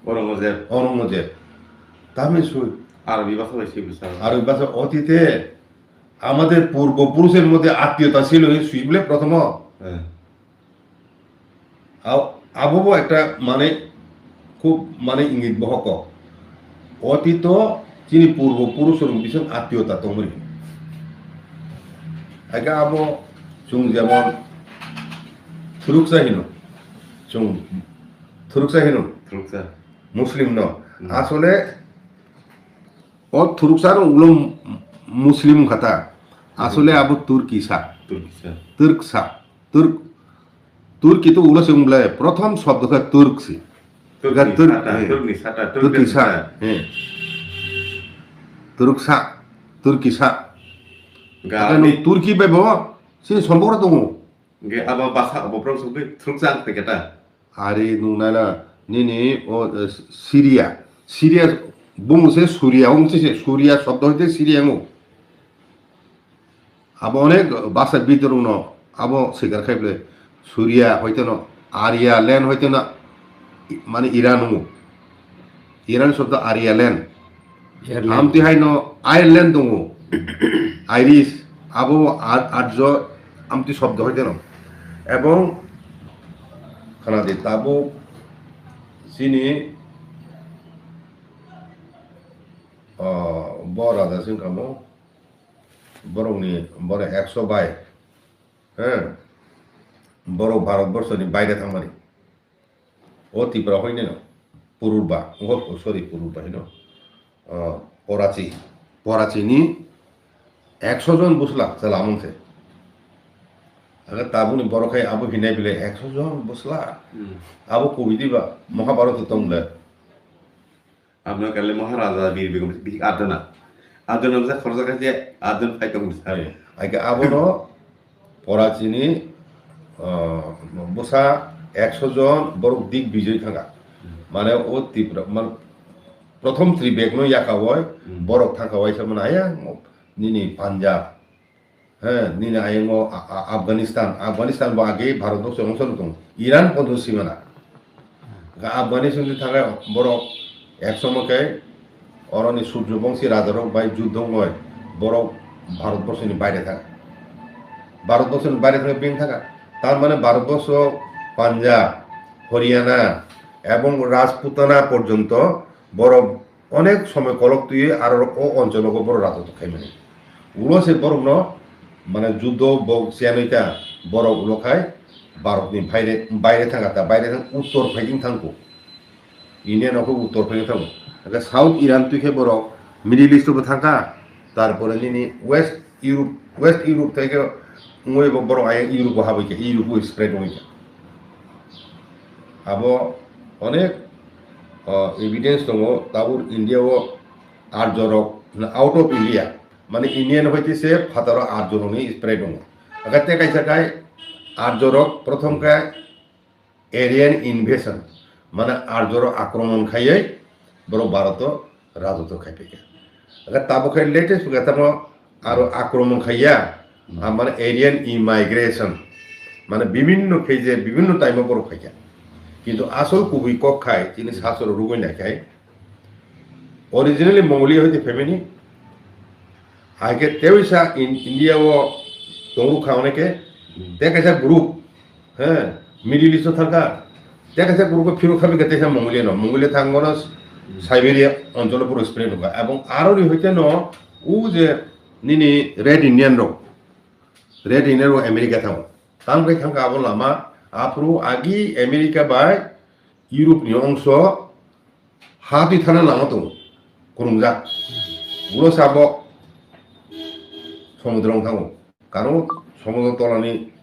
Aurangzeb. Aurangzeb. Tamni sui. Arabi bhasha bai sui bwsa. Arabi bhasha otite amader purbo purusher moddhe atmiyota chilo hi sui bole prothomo. Eh. Ab-, abo bo ekta mane khub mane ingit bohok kok. Otito chini purbo purusor bising atmiyota tongmani. Ake abo chwng jemon thuruksa hino. Chwng thuruksa hino. Thuruksa. Muslim no. Hmm. Asole o thuruksa no ulo Muslim khata. Asole abo Turkisa. Turkisa. Turksa. Turk, Turki to ulo se wng ble, prothom shobdo khe Turk si. Turkni Ga Turk, sata, eh. Turkni sata, Turkni Turkni sa, sa. Eh. Turk sa, Turki sa. Ga Takai ni nung Turki bai bo, sini sombokra tongo. Ge abo basa, abo prong sugui, Turk sa ang peketa. Ari nung nana, nini, o, eh, Syria. Syria, bung se Suria, ung se Suria, shobdo hoite Syria ngo. Abo onek basa bitor uno abo sikar khai ble Suria hoite no Arya land hoite no mane Iran ungo. Iran sobdo Arya land. Ireland. Amti hai no Ireland dungo. Irish abo ar-, arjo amti sobdo hoite no. Ebong khana di tabo sini ah, bo raja sing kamo. Borokni, borok ekso bai, he, borok Bharat borso ni baire thangmani. O Tripura hoini no, Pururba, oh, sorry, Pururba hino, ah, Porachi, Porachi ni ekso jon bwsla chwla mung se. Aga tabukni borok hai abo hinai bile ekso jon bwsla. Hmm. Abo kubui diba, Mahabharata tong le. Abno kale Maharaja Bir Bikram bihik Ardona. Ardona bwsa khoroksa khe je Ardon phai tong bwsa. Ai, ai khe abono Porachini, ah, bwsa ekso jon borok dik bijoi thangkha. Hmm. Mane o Tripura, man, prothom Tribek no yaka oi, hmm, borok thangkha waisa mane ayang nini Punjab. He, nini ayongo A-, A-, Afghanistan. Afghanistan bo age Bharat borso ongso no tongo. Iran podo simana. Ga Afghanistan ni thangai borok ek somo khe oroni Surjo Bongsi raja rok bai juddho ongoi borok Bharat borso ni baire thang. Bharat borso ni baire thang beng thang. Tar mane Bharat borso Punjab, Haryana ebong Rajputana porjonto borok onek somoy kolok twiwi aro o onchologo borok rajoto khaimani. Ulo se borokno, mane, judo bo siyanwi ta borok ulo khai Bharatni baire, baire thangkha ta, baire thang uttor phaiging thangkho. India no khe uttor phaiging thango. Hake South Iran twi khe borok Middle East bo thangkha, tarpore nini West Europe, West Europe thai khe wngwi bo borok ayang Europe bo habwi kha, Europe bo spread wngwi kha. Abo onek, o, evidence tongo, tabuk India o Arjo rok, out of India, mane India ni hoite se phataro Arjo rok ni spread tongo. Aga te kaisa kai Arjo rok prothom kai Aryan invasion, mane Arjo rok akromon khaiwi borok Bharat o rajotw khai phaikha. Aga tabuk khai latest phaikha tamo aro akromon khaiya, hmm, ah, mane Aryan immigration, mane bibinno phase, bibinno time o borok phaikha. Kintu asol kubui kok khai chini, hmm, sasro rugwi naikhai originally Mongolia hoite family, hai khe teisa in-, India o tongruk kha oneke, hmm, te kaisa group, he, Middle East o thangkha. Te kaisa group o phirok khabi khe teisa Mongolia no. Mongolia thang bono Siberia oncholo puro spread wngkha. Ebong aro ni hoite no u je nini Red Indian rok, Red Indian rok America thango. Tang bai thangkha abo lama, aphuru agi America bai Europe ni ongso ha twi thana lama tongo, kwrwngjak. Ulo sabo somudro wng thango. Karo somudro tolani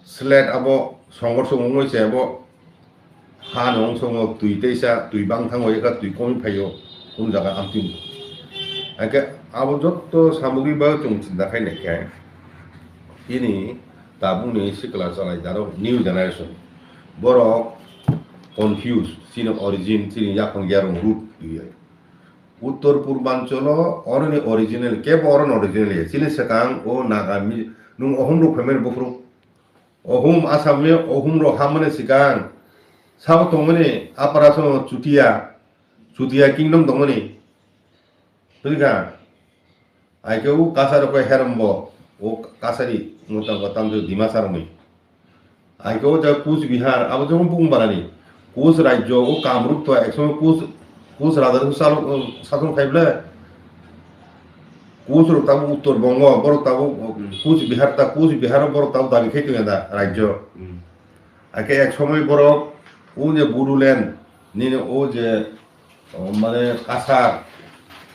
slate abo songorso wngwi se abo ha no wng songo, twi teisa, twi bang thango, eka twi komi phaio, kum jaga amtwi. Hake abo jotto samugri bai chwng chinta khai nai khe, ini tabukni sikla chalai daro new generation. Borok confuse, chini origin, chini yaphang yarung root twiwi. Uttor Purbanchalo oroni original, kebo oroni original ya. Chini swkang o Naga mi-, nung Ohum rok phaimani buphuru. Ohum, Assamni Ohum rok hammani swkang. Sabo tongmani Upper Assam o Chutia, Chutia kingdom tongmani. Twi kha. Aike o Kachar rok bai Herombo, o Kachari, wngwi tongkha tamjak Dimasa rokni. Aike o jaga Kuch Bihar, abo jemon Bungbarani. Kuch rajyo, o Kamrup to ek somoy Kuch, Kuch raja rok salo-, sason khai ble. Kuch rok tabuk Uttor Bongo, borok tabuk Kuch Bihar ta, Kuch Bihar o borok tabuk dabi khai tongya da rajyo. Hmm. Aike ek somoy borok o je Bodoland, nini o je O, mane Kachar,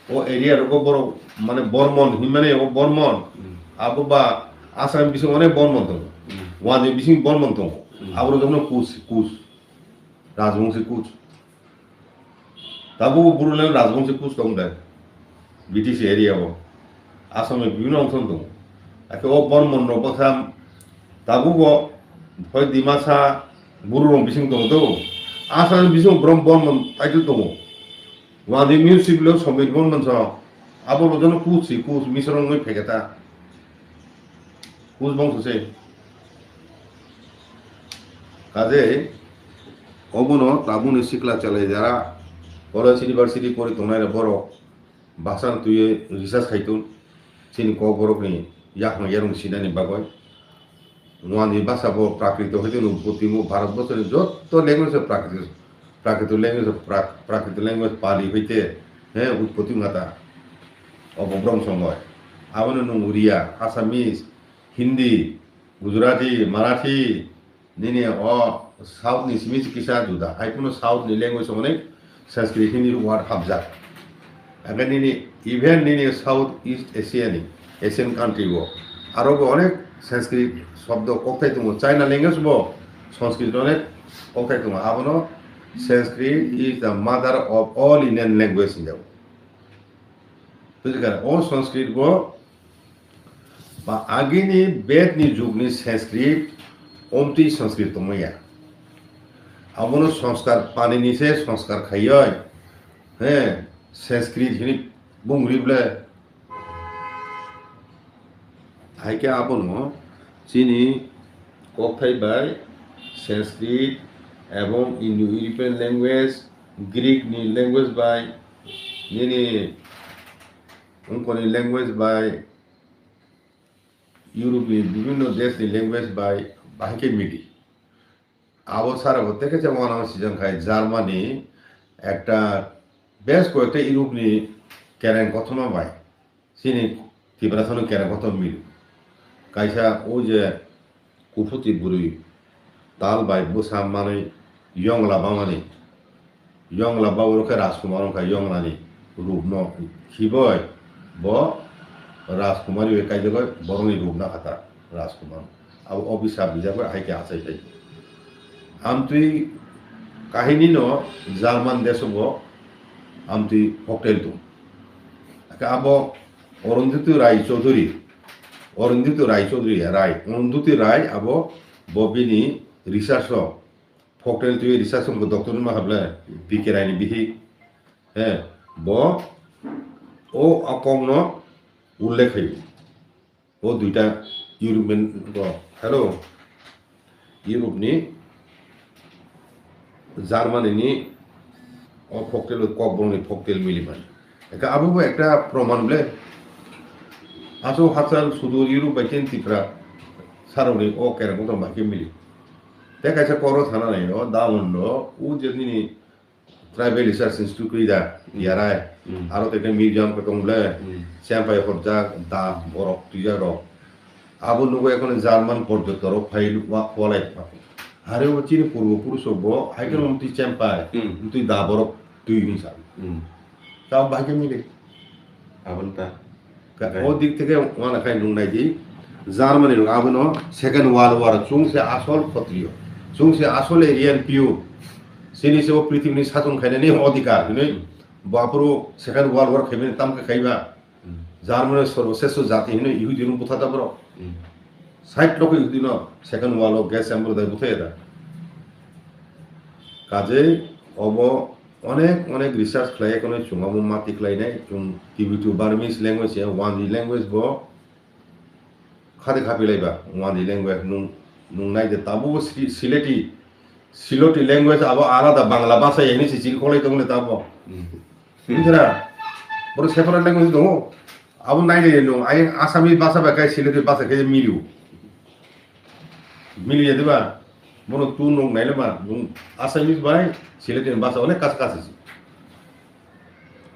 o area rogo borok, mane Bormon hinmani, o Bormon. Hmm. Abo ba Assam bising onek Bormon tongo. Hmm. Wanjwi bising Bormon tongo. Hmm. Aborok jokhno Kuch, Kuch, Rajbongsi Kuch. Tabuk Bodoland Rajbongsi Kuch tong de, B T C area o. Assam ni bibhinno ongkhorong tongo. Akhe o Bormon rok bwkha tabuk bo hoi Dimasa Bru rok bising tongo do. Assam ni bising brom Bormon title tongo. Wadi municipal o Somir Bormon so. Abo bo jono Kuch si Kuch Misra wngwi phaikha ta. Kuch bongso se. Kaje obono tabukni sikla chalai jara college university pori tongnai rok borok bwsano twiwi research khai tong. Chini Kokborokni yaphang yarwng sinani bagwi. Wani bwsa bo Prakrito hai kheno utpotimo Bharat borsoni joto language o Prakrito, Prakrito language o Prak-, Prakrito language Pali hai te, he, utpoti wngkha ta. Obo brom songoi. Abono nwng Oriya, Assamese, Hindi, Gujarati, Marathi, nini o South ni simi se kisa juda. Hai phano South ni language o onek Sanskrit, Hindi word hapjak. Age nini even nini South East Asia ni, Asian country o aro bo onek Sanskrit shobdo kokthai tongo. China language bo Sanskrit onek kokthai tongo. Abono Sanskrit is the mother of all Indian language hinjago. Bujikha? O Sanskrit bo ba agini Ved ni jug ni Sanskrit, omtwi Sanskrit tongmaya. Abono sanskar Panini se sanskar khaioi, he, Sanskrit hini bung ri ble. Hai khe abono chini kokthai bai Sanskrit ebong Indo-European language, Greek ni language bai nini wngkoni language bai, Europe ni bibhinno desh ni language bai bahai khe mili. Abo sara bo tei khe se uanama sijang khai Germany ekta bes koyekta Europe ni kereng kothoma bai chini Tiprasa no kereng kothoma mili. Kaisa o je kuphuti bwrwi tal bai bwsa manwi yongla bamani, yongla ba oro khe Rajkumar wngkha yonglani rupno khiboi bo Rajkumari bai kaijagoi borokni rupna kha ta Rajkumar. Abo obisap rijak bai hai khe achai phai. Amtwi kahini no German desh o bo amtwi folktale tong. Abo Arundhati Rai Chaudhury, Arundhati Rai Chaudhury, Rai, Arundhati Rai abo bo bini research o, folktale twi research o doctor ma hable, P K Rai ni bihik, he, bo o akong no ullekh khaio. O duita European rok, hello, Europe ni, Germany ni o folktale, Kokborok ni folktale mili mani. Eka abo bo ekta proman ble. Aso hachal sudur Europe bai ken Tipra saroni o kereng kotor bai ke mili. Te kaisa koro sana nai o, da undo, u je nini Tribal Research Institute kwi da, Hmm. T R I. Hmm. Aro tei museum khe tong ble, Hmm. Chempai horjak, da, borok twijak rok. Abo nugo ekhono German porjotok rok phai wa khwlai. Hari o chini purbo purush rok bo, hai khe Hmm. mtwi Chempai, Hmm. mtwi da borok twi hwn sa. Hmm. Ta bahai khe mili. Aboni ta. Ka-, Right. O dik theke uana khai nung nai di, Germany rok abono Second World War o chwng se asol khotriyo, chwng se asol Aryan pure, chini se o prithibini sachon khainani odhikar hinwi, Hmm. bo aphuru Second World War khaimani tamkhe khaiba, Hmm. Germany sorbo sresto jati hinwi Ihudi rok butha da borok. Hmm. Sait loko Ihudi no Second World War gas chamber dai butha ya da. Kajei obo onek, onek research khlai, ekono chwng abo mati khlainai, chwng Tibeto Burmese language ya, Wanzi language bo khade khapi laiba, Wanzi language nung, nung nai de tabo bo Si-, Sileti, Siloti language abo alada Bangla basa ya, ini si chiri kholai tongole tabo. Hmm. Bujhara? Boro separate language tongo. Abo nai de nung, ai Assamese basa bai kai Sileti basa kai milio. Mili ya diba? Bono tu nuk naile ma, nung Assamese bai Sileti ni basa onek kasa kasa si.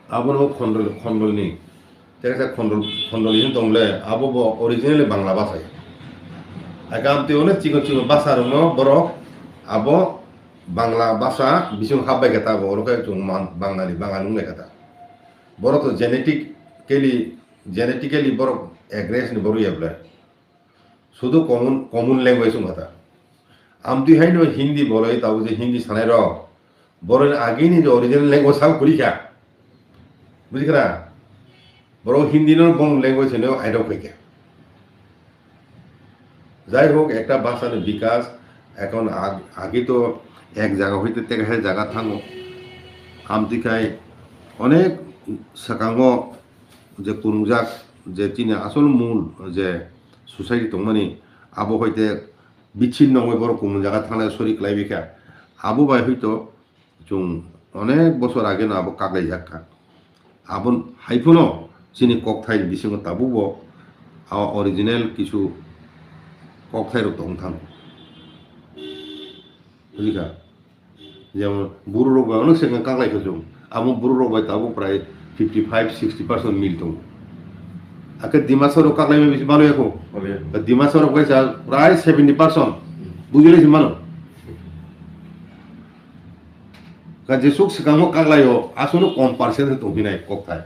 Abono khondol, khondol ni. Tei kasa khondol, khondol ni tong le, abo bo originally Bangla basa ya. Agam tei onek chikon chikon basa rok no borok abo Bangla basa bising hap bai khe ta bo, oro khe chung man, Bangali, Bangali wng lai khe ta. Borok to genetically, genetically borok aggress ni borok ya ble. Sudu common, common language wngkha ta. Amtwi haino Hindi bolai tabo je Hindi sanai rok. Boroni agini je original language sabo kwrwi kha. Bujikha na? Borok Hindi no bong language hino aidok khaikha. Jai hok, ekta bhasha ni bikas ekhon ag-, age to ek jaga hoite teke hai jaga thango. Amtwi khai onek swkango je kunungjak je chini asol mul je society tongmani abo hoite bichinno wngwi borok kumun jaga thanglai sori kwlaiwi kha. Abo bai hoito chwng onek bosor age no abo kaklaijak kha. Abon hai phano chini kokthai bisingo tabukbo a original kisu kokthai rok tong thango. Bujikha? Jemon buru rok bai onek swkang kaklai kha chwng. Abo buru rok bai tabuk prai fifty five, sixty percent mil tongo. Akhe Dimasa rok kaklai bai bisi mano yakho. Obe. Dimasa rok bai sa prai seventy percent. Bujile si mano. Ka jesuk swkango kaklaio, aswkno kom percent se tongphinai kokthai.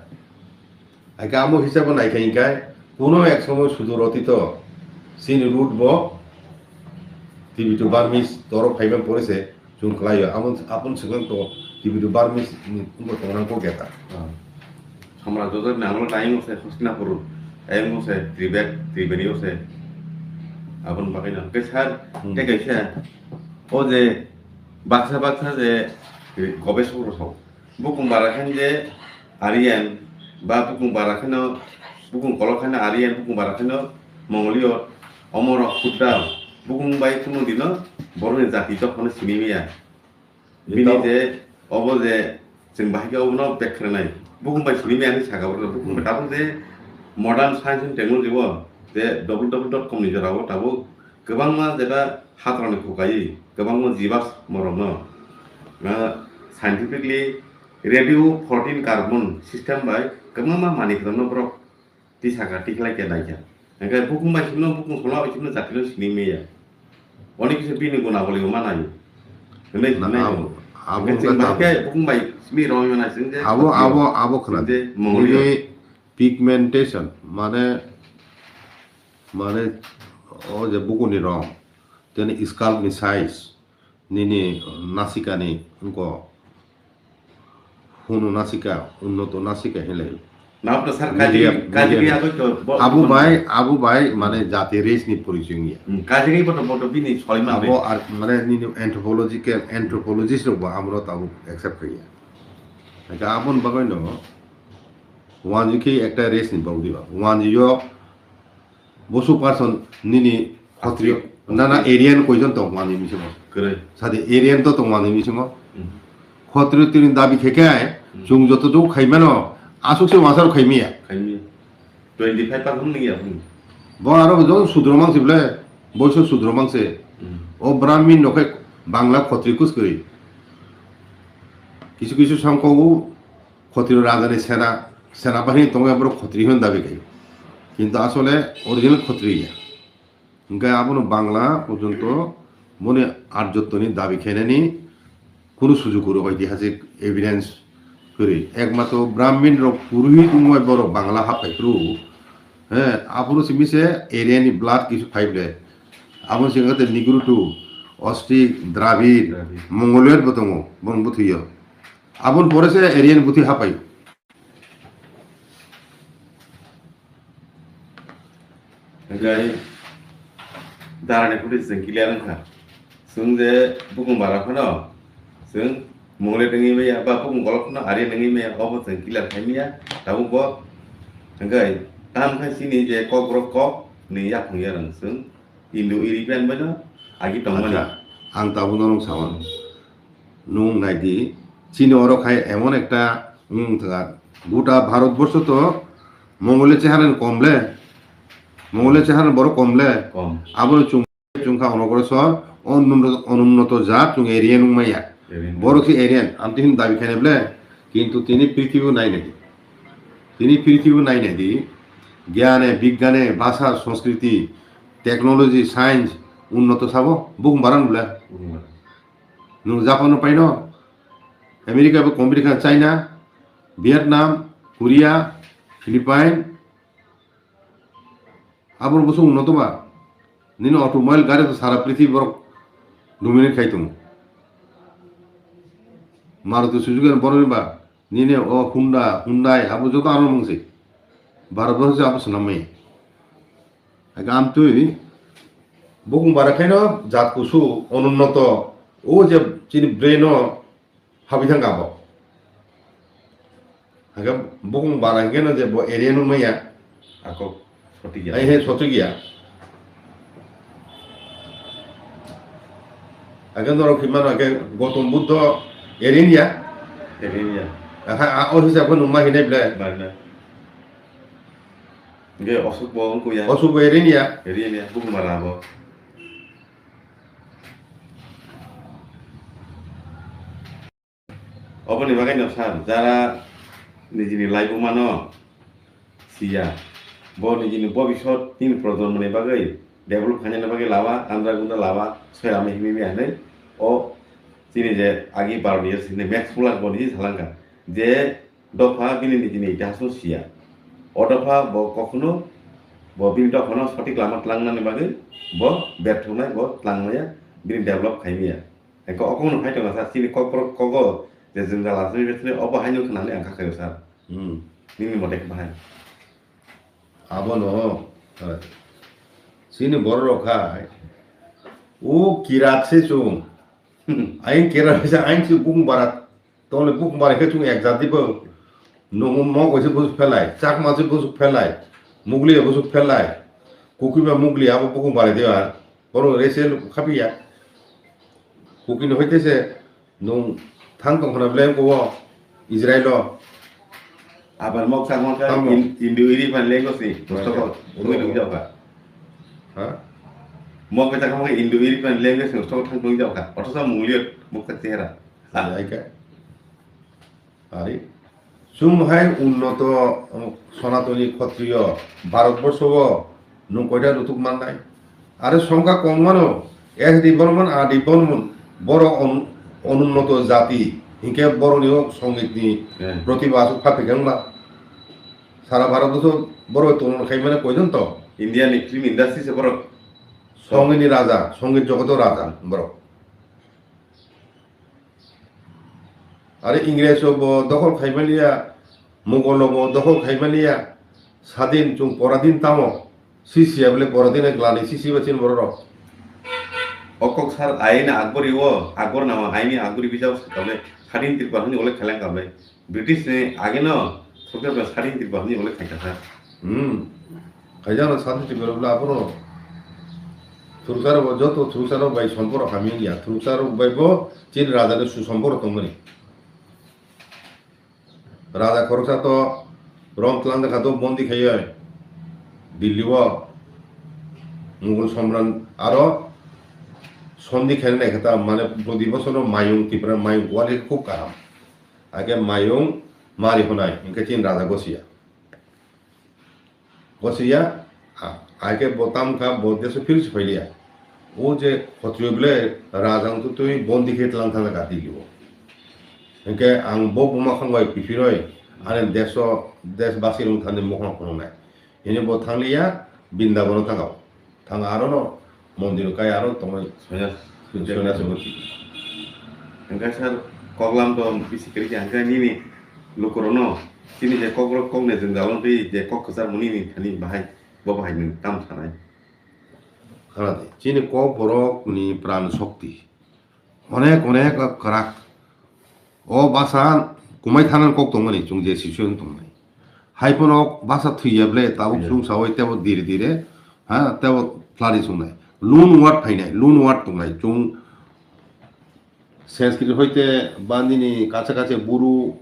Hai khe amo hisabo naikha hinkhe, kuno ek somoy sudur otito chini root bo Tibeto Burmese toro phaiba pore se chwng kwlaio. Amo, apon swkang to Tibeto Burmese ni wngbo tongnang kok eta. Ah. Samraj Joseph ni amolo tayung se Hastinapur, tayung se Tibet, Tibet yo se. Abon bagwi no. Khe sir, Hmm. tei kaisa, o je baksa baksa je gobesok rok, bukung bara khe je Aryan, ba bukung bara kheno, bukung kolok kheno Aryan, bukung bara kheno Mongoliyo, omorok Kudda, bukung bai kuno dino borokni jati jokhano simi maya. Bini Bini je, obo je, chwng bahai khe obono bek khwnanai. Bukung bai simi maya hinwi saka borok, bukung bai tabuk je modern science and technology o, je W W W dot com ni jora o tabuk kwbangma jeta hatrokni khukai, kwbangma jibas morokno, ah, scientifically radio fourteen carbon system bai kwbangma manwi kwthangno borok tisaka tikhlai khe naikha. Hingkhe bukung bai simi no, bukung solo bai simi no jatino sini meya. Oni kisa bini guna boli ma nayo. Hwnwi Na, hwnwi abo, yo. Abo Hingkhe chwng wngkha bai khe tabuk. Bukung bai simi rong yo na sing je Abo, khotio. Abo, abo khna. Sing je mongoli yo. Ini pigmentation, mane, mane, o je bukuni rong, teni scalp ni size, nini nasikani wngkho hunu nasika, unnoto nasika hinlai. Napra sir, Medium, kajri, kajri medium. Agoi to bo-, Abo bo-, bai, abo bai, mane jati race ni porichoi wngya. Hmm, kajri bo to, bo to bini solima Abo bai. Ar, mane nini anthropological, anthropologist rok bo amro tabuk accept khaiya. Hingkhe aboni bagwi no, wanjwi khe ekta race ni borok diba. Wanjwi o Bosu person nini khotrio, nana Aryan koijon tong mani bisingo. Kwrwi. Sadi Aryan to tong mani bisingo. Hmm. Khotrio tini dabi khe khe ai, Hmm. chwng joto tuk khai mano, asuk se wansaro khai miya. Khai miya. Twenty five percent nung ya, hmm. Bo aro bo sudro mang se ble, boiso sudro mang se. Hmm. O Brahmin no khe Bangla khotri kus kwrwi. Kisu kisu sangkogo Khotri rajani sena, senabahini tongwi aborok khotri hwn dabi khaio. Kintu asole original khotri ya. Hingkhe abono Bangla porjonto boni arjottoni dabi khainani kunu sujuk kwrwi, oitihasik evidence kwrwi. Ekmatro Brahmin rok purohit wngwi borok Bangla happai phuru, he, aphuru simi se Aryan ni blood kisu phai ble. Aboni singkhe Nigrutu, Ostrik, Dravid, Dravid. Mongoloid bo tongo, boni bwthwio. Aboni pore se Aryan buthi hapai. Hingkhe darani khuti chwng clear wngkha. Chwng je bukung bara phano chwng Mongolian wngwi maya, ba bukung golok phano Aryan wngwi maya, obo chwng clear khai maya. Tabuk bo hingkhe tam khai chini je Kokborok kok ni yaphang yarang chwng Indo-European bai no agi tongmani. Acha, ang tabuk norok sawan. Nwng nai di, chini oro khai emon ekta wng thwkha, gota Bharat borsho to Mongole cheharani kom le, Mongole cheharani borok kom le, Kom. Abono chwng, chwng kha onogrosor, onunno-, onunnoto jat chwng Aryan wng maya. Aryan. Borok se Aryan, amtwi hwn dabi khainai ble, kintu tini prithibi nai nai di. Tini prithibi nai nai di, gyane, bigyane, bhasha, sanskriti, technology, science, unnoto sabo, bukung baran ble. Bukung baran. Nwng Japan no paino, America bo compete kha, China, Vietnam, Korea, Philippine, aboni bosong unnoto ba. Nini automobile gari to sara prithibi borok Dominate khai tongo. Maruti Suzuki ni borok ni ba, nini o Honda, Hyundai, abo joto ano mung se. Bharat borok se abo swnam maya. Aga amtwi bukung bara khaino jat kusu onunnoto, o je chini brain o habwi thangkha abo. Hake bukung bara hingke no je bo area no maya. Ako sotik ya. Ai he sotik ya. Hake norok himano hake Gautam Buddha area ni ya. Area ni ya. Aha, a, o hisab ko nungma hinai ble. Barna. Ge osuk bo ongko ya. Osuk bo area ni ya. Area ni ya. Bukung bara abo. Oboni bagwi no sir, jara nijini laibuma no siya, bo nijini bobisot tin projonmoni bagwi develop khainani bagwi lawa, andra gunda lawa, soyami himi mi hinwi o chini je agi Bharot ni sini Max Muller bo niji salangkha je dopha bini nijini itihas no siya. O dopha bo kokhuno bo bini dopha no sotik lama tlangnani bagwi bo berthoknai, bo tlangmaya, bini develop khaimaya. Hingke o kokno phai tongo sa, chini kokborok kogo je jwngjal aswk bethani obo haino khnani ang kha khayo sir. Hmm. Nini mote khe bahai. Abono, eh, chini borok rok khai, o kirat se chwng. Aing kirat se aing se bung barat. Tole bukung bai khe chwng ek jati bo. Nung mok bai se bwswk phelai, chakma se bwswk phelai, mugli bai bwswk phelai, kuki ba mugli abo bukung bai de ba. Bono rese khapiya. Kuki no hoite se nung thang tong khna belai ko Israel o. Abar mok chakma khe Tamo. In-, Indo European language ni. Right. Bustoko. Right. Tungwi nung jao kha. Ha? Mok bai chakma khe Indo European language ni bustoko thang tungwi jao kha. Othosa mugli mok chak chehra. Hai khe. Ari, chwng hai unnoto, um, Sonatoni Khotriyo Bharatborsho o nwng koita nutuk mannai? Are songkha kong mano, S D Burman, R D Burman, borok on-, onunnoto jati, hinkhe borokni o songitni Eh. protibha aswk pha phikha wngla? Sara Bharatborsho borok tongmani khai mano koijon to? India ni film industry se borok. Songitni raja, songit jogoto raja borok. Are Ingrejo bo dokhol khaimaliya, Mogolo bo dokhol khaimaliya, sadin chwng poradin tamo, sisiya bole poradin glani sisi ba chin borok rok. O kok sir aina Akbori o, Akbor nama aini Akbori bijao sakale, sadin Tripura hani ole khalang kabe. British ni age no, sorkar bai sadin Tripura hani ole khaikha sir. Hmm. Khaijak no sadin Tripura bole abono. Thuruksa rok bo joto thuruksa rok bai somporo hamya ya. Thuruksa rok bai bo chini raja ni susomporo tongmani. Raja khoroksa to rom tlang kha to bondi khaiya. Delhi o Mughal Samrat aro sondi khaina nai kha ta mane proti bosor no mayung Tripura mayung quality khub kaham. Age mayung mari honai hinkhe chini raja gosiya. Gosiya, a-, ai khe bo tam kha, bo deso phil se phailiya. O je khotrio bele raja wng twi bondi khe tlang thang kha Delhi o. Hinkhe ang bo buma khang bai kiphilwi ani deso, desbasi rok thani mukhang phunuknai. Hini bo thangliya, Brindabono thangao. Thang arono mondir kai aro tongwi Sonya, sonya sonya se bwtwi. Hingke sir, koklam to bisi kwrwi kha, hingke nini lukurokno chini je kokrok kokni jwngjal wngtwi je kok kwchar mani ni thani bahai, bo bahai nwng tam sanai? Khana di, chini kokborok ni pran shokti. Onek, onek kwrak. O basa kumai thanani kok tongmani, chwng je situation tongmani. Hai phano basa thwiya ble, tabuk Thwiya. Chwng sawi tebo dire dire, ha, tebo phlari chwngnai. Loan word phainai, loan word tongnai. Chwng Sanskrit hoite bandini kacha kacha Buru,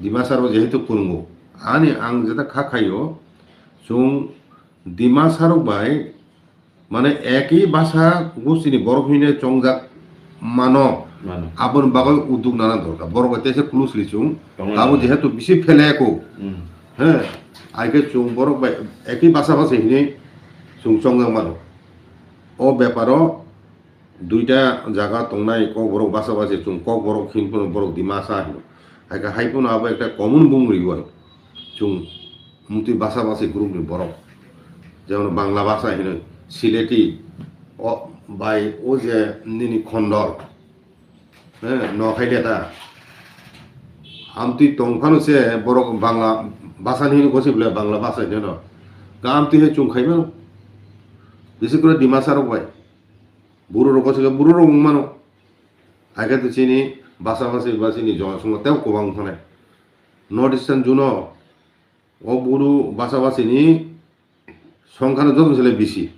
Dimasa rok jehetu phwrwngo. Ani ang jeta kha khaio, chwng Dimasa rok bai mane, eki basa gusti ni borok hine chongjak mano. Mano. Aboni bagwi udduk nana dorkar. Borok bai teisa closely chwng. Tongna Abo nana. Jehetu bisi phele ko. Hmm. He, ai khe chwng borok bai eki basa basa hine chwng chongjak mano. O beparo duita jaga tongnai kokborok basa basi chwng kokborok hinphano borok Dimasa hino. Hai khe hai phano abo ekta common bung riwai. Chwng mutwi basa basi group ni borok. Jemon Bangla basa hino Sileti, o bai o je nini khondol, eh, no khai de ta. Amtwi tong phano se borok Bangla basa ni hino gosi bole Bangla basa ni no. Ga amtwi he chung khai mano. Bisi kore Dimasa rok bai. Buru rok gosi buru rok wng mano. Hai khe to chini basa basi ba chini jonosungo tei kwbang wng thanai. North Eastern Zone o, o buru basa basi ni songkha no joto se le bisi.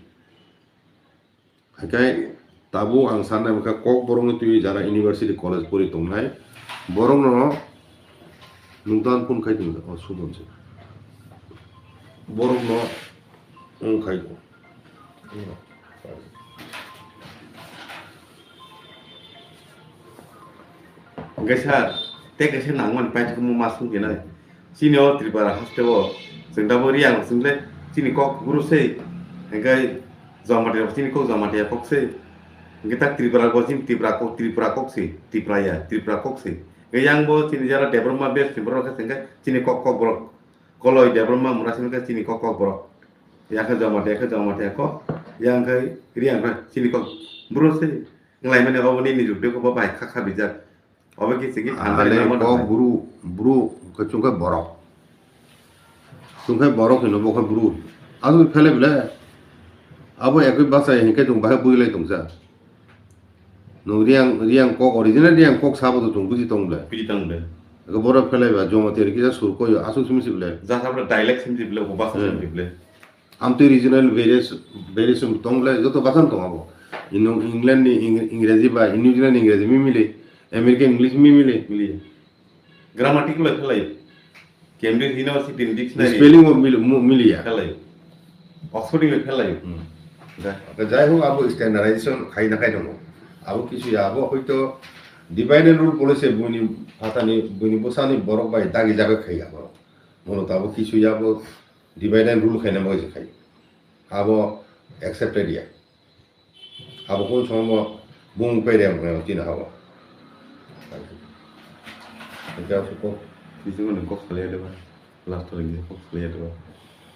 Haikhe tabuk ang sanai mankha Kokborokni twi jara university college pori tongnai borokno nungtan phone khai tongsa o sudon se borokno wng khai. Hwnkhe sir, tei kaisa nangmani paithago ma song khe nai. Chini o Tripura haste o chwng tabuk Reang rok chwng le chini kok buro se, hwnkhe Jamatia rok chini kok Jamatia kok se. Hwnkhe tak Tripura bo chini Tripura kok, Tripura kok se, Tripura ya, Tripura kok se. Hwnkhe yang bo chini jara Debbarma base ni borok khe chwng khe chini kok kok borok. Koloi Debbarma mura simi khe chini kok kok borok. Ya khe Jamatia, ya khe Jamatia kok, yang khe Reang khe chini kok buro se. Wnglaimani obo nini jukde khe bo bai kha kha bijak. Obo khe chini phan Ale bai kok nangma bru, bru khe chwng khe borok. Chwng khe borok hino bo khe bru. Aswk phelai bwle. Abo ekwi bachai hinkhe chwng bahai bujilai tongsa. Nwng Reang, Reang kok original Reang kok sabo to chwng buji tong bwle. Buji tong bwle. Ego borok phelai ba Jamatia rikisa sur koyo aswk simi si bwle. Jasa bwle dialect simi si bwle, obo basa Hmm. simi si bwle. Amtwi regional variation, variation tong le, joto bachano tong abo. Ino England ni Ing-, Ingreji ba, New Zealand ni Ingreji mi mili, American English mi mili. Mili. Grammatical le khelai. Cambridge University ni dictionary. Spelling bo mili, mu-, mili ya. Khelai. Oxford ni khelai. Hmm. Da. Jai hok abo standardization khai na khai tongo. Abo kisu ya, abo hoito divide and rule policy buini phatani, buini bwsani borok bai dagi jaga khai abo. Mono to abo kisu ya abo divide and rule khaina bagwi se khai. Abo accepted ya. Abo kung songo bung pere ang kung tino habo. Kisa ko nung kok salai deba. Last ring kok salai deba.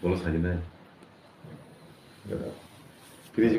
Bolo sajina.